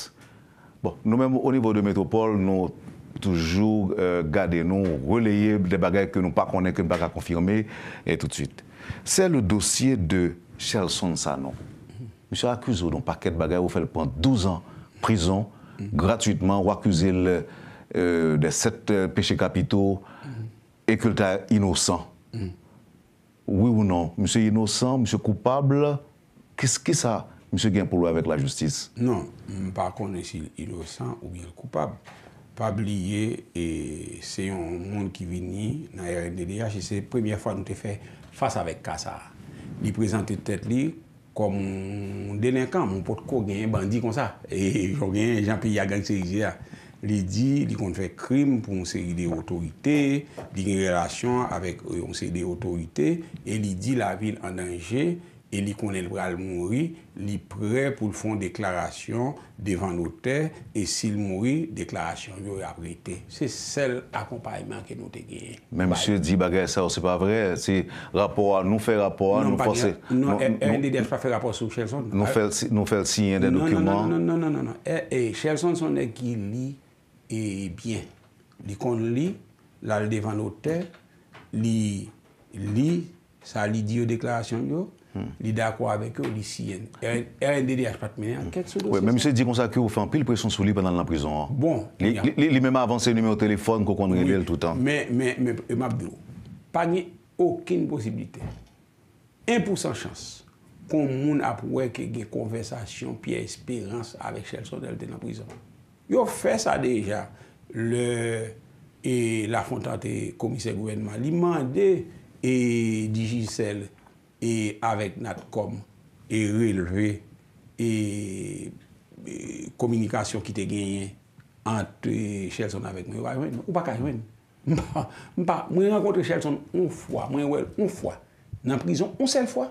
Bon, nou menm, o nivo de metwopòl, nou toujou, euh, gade, nou releye de bagay ke nou pa konnen, ke n pa ka konfime, e tout de suite. C'est le dossier de Shelson Sanon. Misye akize w de yon pakèt bagay, ou fè l pran douz an prizon gratwitman, ou akize l, euh, de sèt, euh, péchés capitaux, e ke l ta inosan. Wi ou non, misye inosan, misye koupab, kis-, kisa misye gen pou l wè avèk lajistis? Non, m pa konnen si l inosan oubyen l koupab. Pa bliye, e, se yon moun ki vini nan R N D D H, e se premyè fwa nou te fè fas avèk ka sa a. Li prezante tèt li kòm yon delenkan, men w potko genyen bandi konsa. E jan w genyen, jan peyi a gangstèrize a. Li di li konn fè krim pou yon seri de otorite, li gen relasyon avèk, e, yon seri de otorite, e li di lavi l an danje, e li konnen l pral mouri, li prè pou l fè yon deklarasyon devan notè, e si l mouri, deklarasyon yo ap rete. Se sèl akonpayman ke nou te genyen. Men misye di bagay sa yo, se pa vre. Se rapò a, nou fè rapò a, nou fòse. Non, R N D D H pa fè rapò sou Shelson. Nou fè l si- nou fè l siyen de dokiman. Non, non, non, non, non, non, non. E, e, Shelson se yon nèg ki li e byen. Li konn li, l al devan notè, li li sa li di yo, deklarasyon yo, li dakò avèk yo, li siyen. R N D D H pa t mennen ankèt sou dosye sa. Wi, men misye di konsa ke ou fè anpil presyon sou li pandan l nan prizon an. Bon, li, li, li, li menm avanse nimewo telefòn ke w konn rele l toutan. Men, men, men, e m ap di w, pa gen okenn posiblite, en pou san chans, ke yon moun ap wè ke gen konvèsasyon Pierre Espérance avèk Shelson lè l te nan prizon. Yo fè sa deja lè e Lafontant te komisè gouvènman. Li mande e Digicel e avèk Natcom e relve e, e kominikasyon ki te genyen ant e Shelson avèk mwen. Yo pa jwenn, ou pa ka jwenn. M pa, m pa, mwen rankontre Shelson yon fwa, mwen wè l yon fwa. Nan prizon, yon sèl fwa.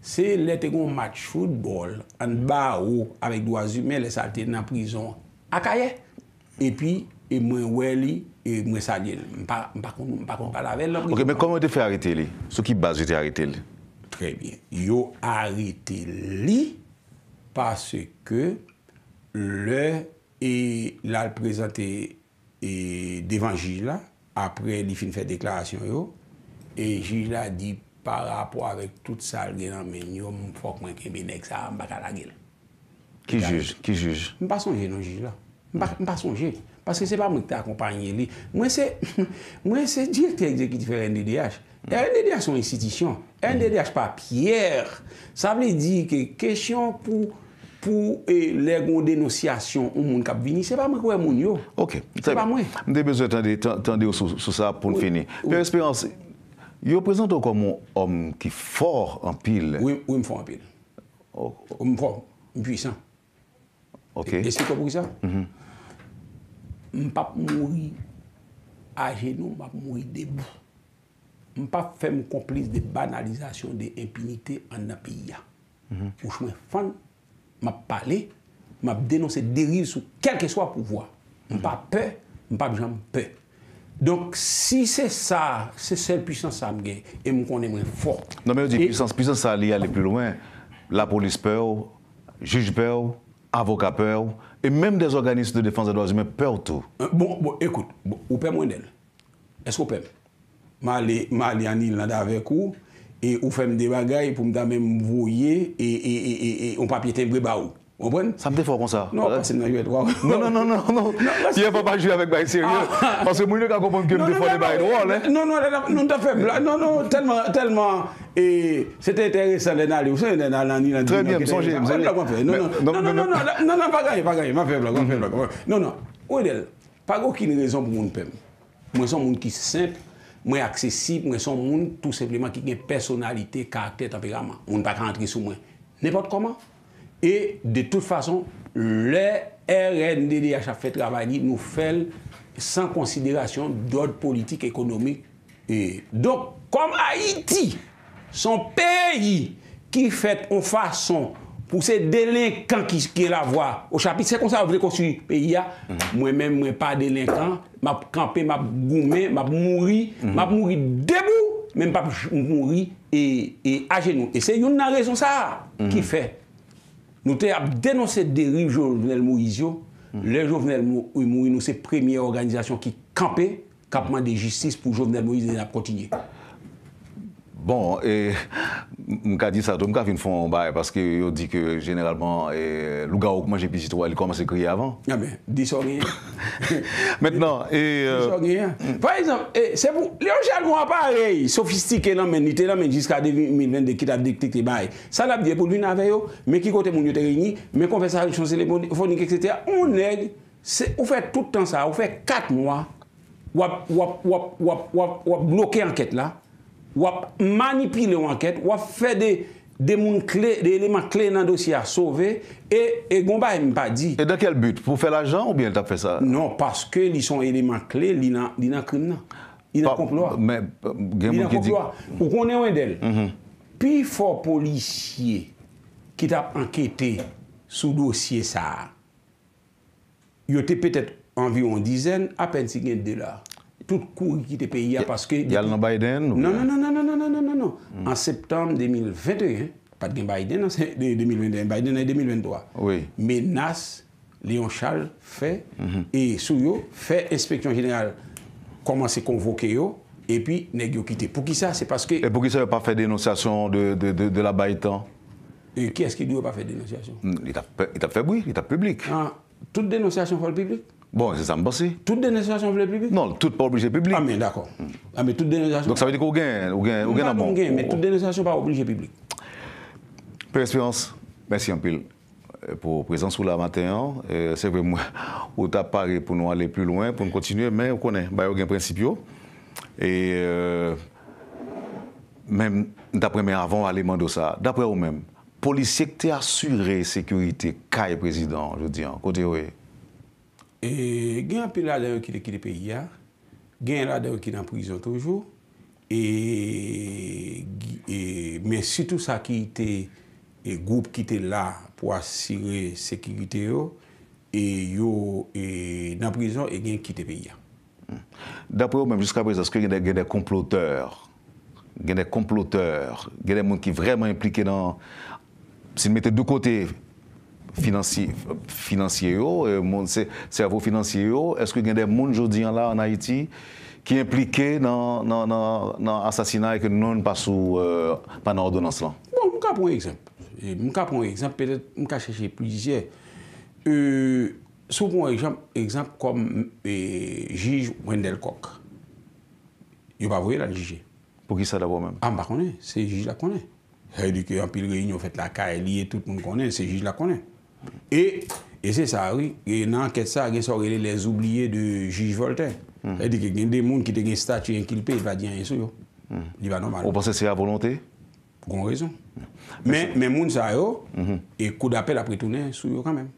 Se lè te gen yon match foutbòl ant Bawo avèk Dwa Imen, lè sa l te nan prizon Akayè. Epi, e mwen wè li, e mwen salye l. M pa, m pa konn, m pa konn pale avè l nan prizon. Ok, men kòman yo te fè arete li? Sou ki baz yo te arete li? Trè byen. Yo arete li paske lè e l al prezante e devan jij la, apre li fin fè deklarasyon yo, e jij la di, pa rapò avèk tout sa l gen nan men l yo, m, fòk mwen kenbe nèg sa a, m pa ka lage l. Ki jij? Ki jij? M pa sonje non jij la. M pa, m pa sonje. Paske se pa mwen ki te akonpaye li. Mwen se, mwen se direktè egzekitif R N D D H. R N D D H se yon enstitisyon. R N D D H pa Pierre. Sa vle di ke kesyon pou, pou, e, lè gen yon denonsyasyon yon moun k ap vini, se pa mwen k wè moun yo. Ok, trè byen. Se pa mwen. M te bezwen tande, tan- tande w sou, sou sa pou n fini. Pierre Espérance, yo prezante w kòm yon òm ki fò anpil. Wi, wi, m fò anpil. M fò, m pwisan. Ok. E, e se konpri sa? M p ap mouri ajenou, m ap mouri debou. M p ap fè m konplis de banalizasyon de enpinite anndan peyi a. Bouch mwen fann, m ap pale, m ap denonse deriv sou kèlkeswa pouvwa. M pa pè, m p ap janm pè. Donk, si se sa, se sèl pwisans sa m gen, e m konnen mwen fò. Non, men yo di pwisans, pwisans sa li ale pli lwen. Lapolis pè w, jij pè w, avoka pè w, e menm des organismes de défense des droits humains pè w tou. Bon, bon, ekout, bon, ou pè m, Wendel? Èske w pè m? M ale, m ale an Iland avèk ou, e ou fè m de bagay pou m ta menm voye e, e, e, e, e yon papye tenbre ba ou. Ou konprann? Sa m te fè w konsa? Non, pase m nan jwèt, wa. Non, non, non, non, non. Pierre, fò pa jwe avèk bagay serye. Paske moun yo ka konprann ke m te fè w de bagay dwòl, hein. Non, non, non, non, nou t ap fè blag. Non, non, tèlman, tèlman, e, se te enteresan lè n ale, ou sonje lè n ale an Iland. Trè byen, m sonje, m sonje. Non, non, non, non, non, non, pa gaye, pa gaye, m ap fè blag, m ap fè blag. Non, non, Wendel, pa gen okenn rezon pou moun pè m. Mwen se yon moun ki senp, mwen aksesib, mwen se yon moun tou senpleman ki gen pèsonalite, karaktè, tanperaman. Moun pa ka antre sou mwen nenpòt kòman. E de tout fason, lè R N D D H ap fè travay li, nou fè l san konsiderasyon dòd politik, ekonomik. E donk, kòm Ayiti se yon peyi ki fèt yon fason pou se delenkan ki, ki gen lavwa o chapit, se konsa yo vle konstwi peyi a. Mwen menm, mwen pa delenkan, m ap kanpe, m ap goumen, m ap mouri, m ap mouri debou, men m p ap j- mouri e, e ajenou. E se youn nan rezon sa a ki fè nou te ap denonse deriv Jovenel Moïse yo. Lè Jovenel mou- mouri, nou se premyè òganizasyon ki kanpe, k ap mande jistis pou Jovenel Moïse, e n ap kontinye. Bon, e, m, m ka di sa tou, m ka vin fè yon bagay, paske yo di ke jeneralman, e, lougawou k manje pitit ou a, li kòmanse kriye avan. Enben, di sa w genyen. Mentnan, e, di sa w genyen. Pa egzanp, e, se pou, Léon Charles gen yon aparèy sofistike nan men l, li te nan men l jiska de mil vennde ki t ap detekte bagay. Sa l ap di e pou l vin avè yo, men ki kote moun yo te reyini, men konvèsasyon telefonik, etsetera. Yon nèg, se, ou fè tout tan sa, ou fè kat mwa, w ap, w ap, w ap, w ap, w ap, w ap bloke ankèt la, w ap manipile yon ankèt, w ap fè de, de moun kle, de eleman kle nan dosye a sove, e, e gon bagay m pa di. Et dans quel but? Pou fè lajan oubyen l t ap fè sa? Non, paske li se yon eleman kle, li nan, li nan krim nan. Li nan konplo a. Men, gen moun ki di. Li nan konplo a. Ou konnen Wendel. Pifò polisye ki t ap ankete sou dosye sa a, yo te petèt anviwon dizèn, apèn si gen de la. Tout kouri kite peyi a paske... Y al nan Biden? Non, non, non, non, non, non, non, non, non. An septanm de mil venteyen, pa t gen Biden an de mil venteyen, Biden an de mil venntwa. Wi. Menas Léon Charles fè e sou yo, fè enspeksyon jeneral kòmanse konvoke yo, epi nèg yo kite. Poukisa? Se paske... E poukisa yo pa fè denonsyasyon de, de, de, de la Biden? E kiyès ki di yo pa fè denonsyasyon? Li t ap, li t ap fè bri, li t ap piblik. Ah, tout denonsyasyon fò l piblik? Bon, se sa m panse. Tout denonsyasyon vle piblik? Non, tout pa oblije piblik. Ah, men dakò. Ah, men tout denonsyasyon... Donk sa vle di ke ou gen, ou gen, ou gen nan men w. M pa di m gen, men tout denonsyasyon pa oblije piblik. Pè Espérance, mèsi anpil pou prezans ou la maten an. E, se vre, mwen, ou t ap pare pou nou ale pli lwen, pou nou kontinye, men ou konnen, bagay yo gen prensip yo. E, e, men m t ap renmen avan w ale mande w sa. Daprè ou menm, polisye ki te asire sekirite kay prezidan an jodi an, kote yo ye? E, gen anpil ladan yo ki te kite peyi a. Gen ladan yo ki nan prizon toujou. E, e, men sitou sa ki te, e, gwoup ki te la pou asire sekirite yo, e yo, e, nan prizon e gen ki kite peyi a. Daprè ou menm, jiska prezan, èske gen de, gen de konplotè? Gen de konplotè, gen de moun ki vrèman enplike nan, si n mete de kote finansye, finansye yo, e, moun, se, sèvo finansye yo, èske gen de moun jodi an la an Ayiti ki enplike nan, nan, nan, nan asasina e ke non pa sou, e, pa nan òdonans lan? Bon, m ka pran yon egzanp. E, m ka pran yon egzanp, petèt m ka chèche plizyè. E, si w pran yon egzanp, egzanp kòm, e, jij Wendell Coq. Yo pa voye l al jije. Poukisa, daprè w menm? Ah, m pa konnen. Se jij la k konnen. Sa vle di ke anpil reyinyon fèt lakay li e tout moun konnen, se jij la k konnen. E, e se sa, wi. E nan ankèt sa, gen sa yo rele les oubliés de jij Voltaire. Sa vle di ke gen de moun ki te gen estati enkilpe, e pa di anyen sou yo. Li pa nòmal. Ou panse se a volonte? Gon rezon. Men, men moun sa yo, e kou dapèl ap retounen sou yo kanmenm.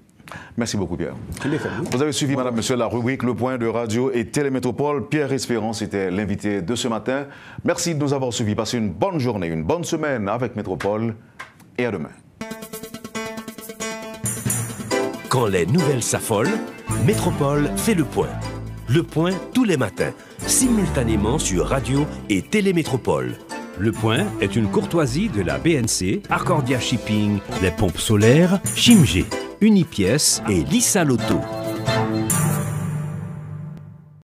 Merci beaucoup, Pierre. Kenbe fèm, wi. Vous avez suivi, madame, monsieur, la rubrique Le Point de Radio et Télé Métropole. Pierre Espérance était l'invité de ce matin. Merci de nous avoir suivis. Passez une bonne journée, une bonne semaine avec Métropole et à demain. Quand les nouvelles s'affolent, Métropole fait le point. Le point tous les matins, simultanément sur Radio et Télé Métropole. Le point est une courtoisie de la B N C, Accordia Shipping, les pompes solaires, Chimgé, Unipièces et Lisa Lotto.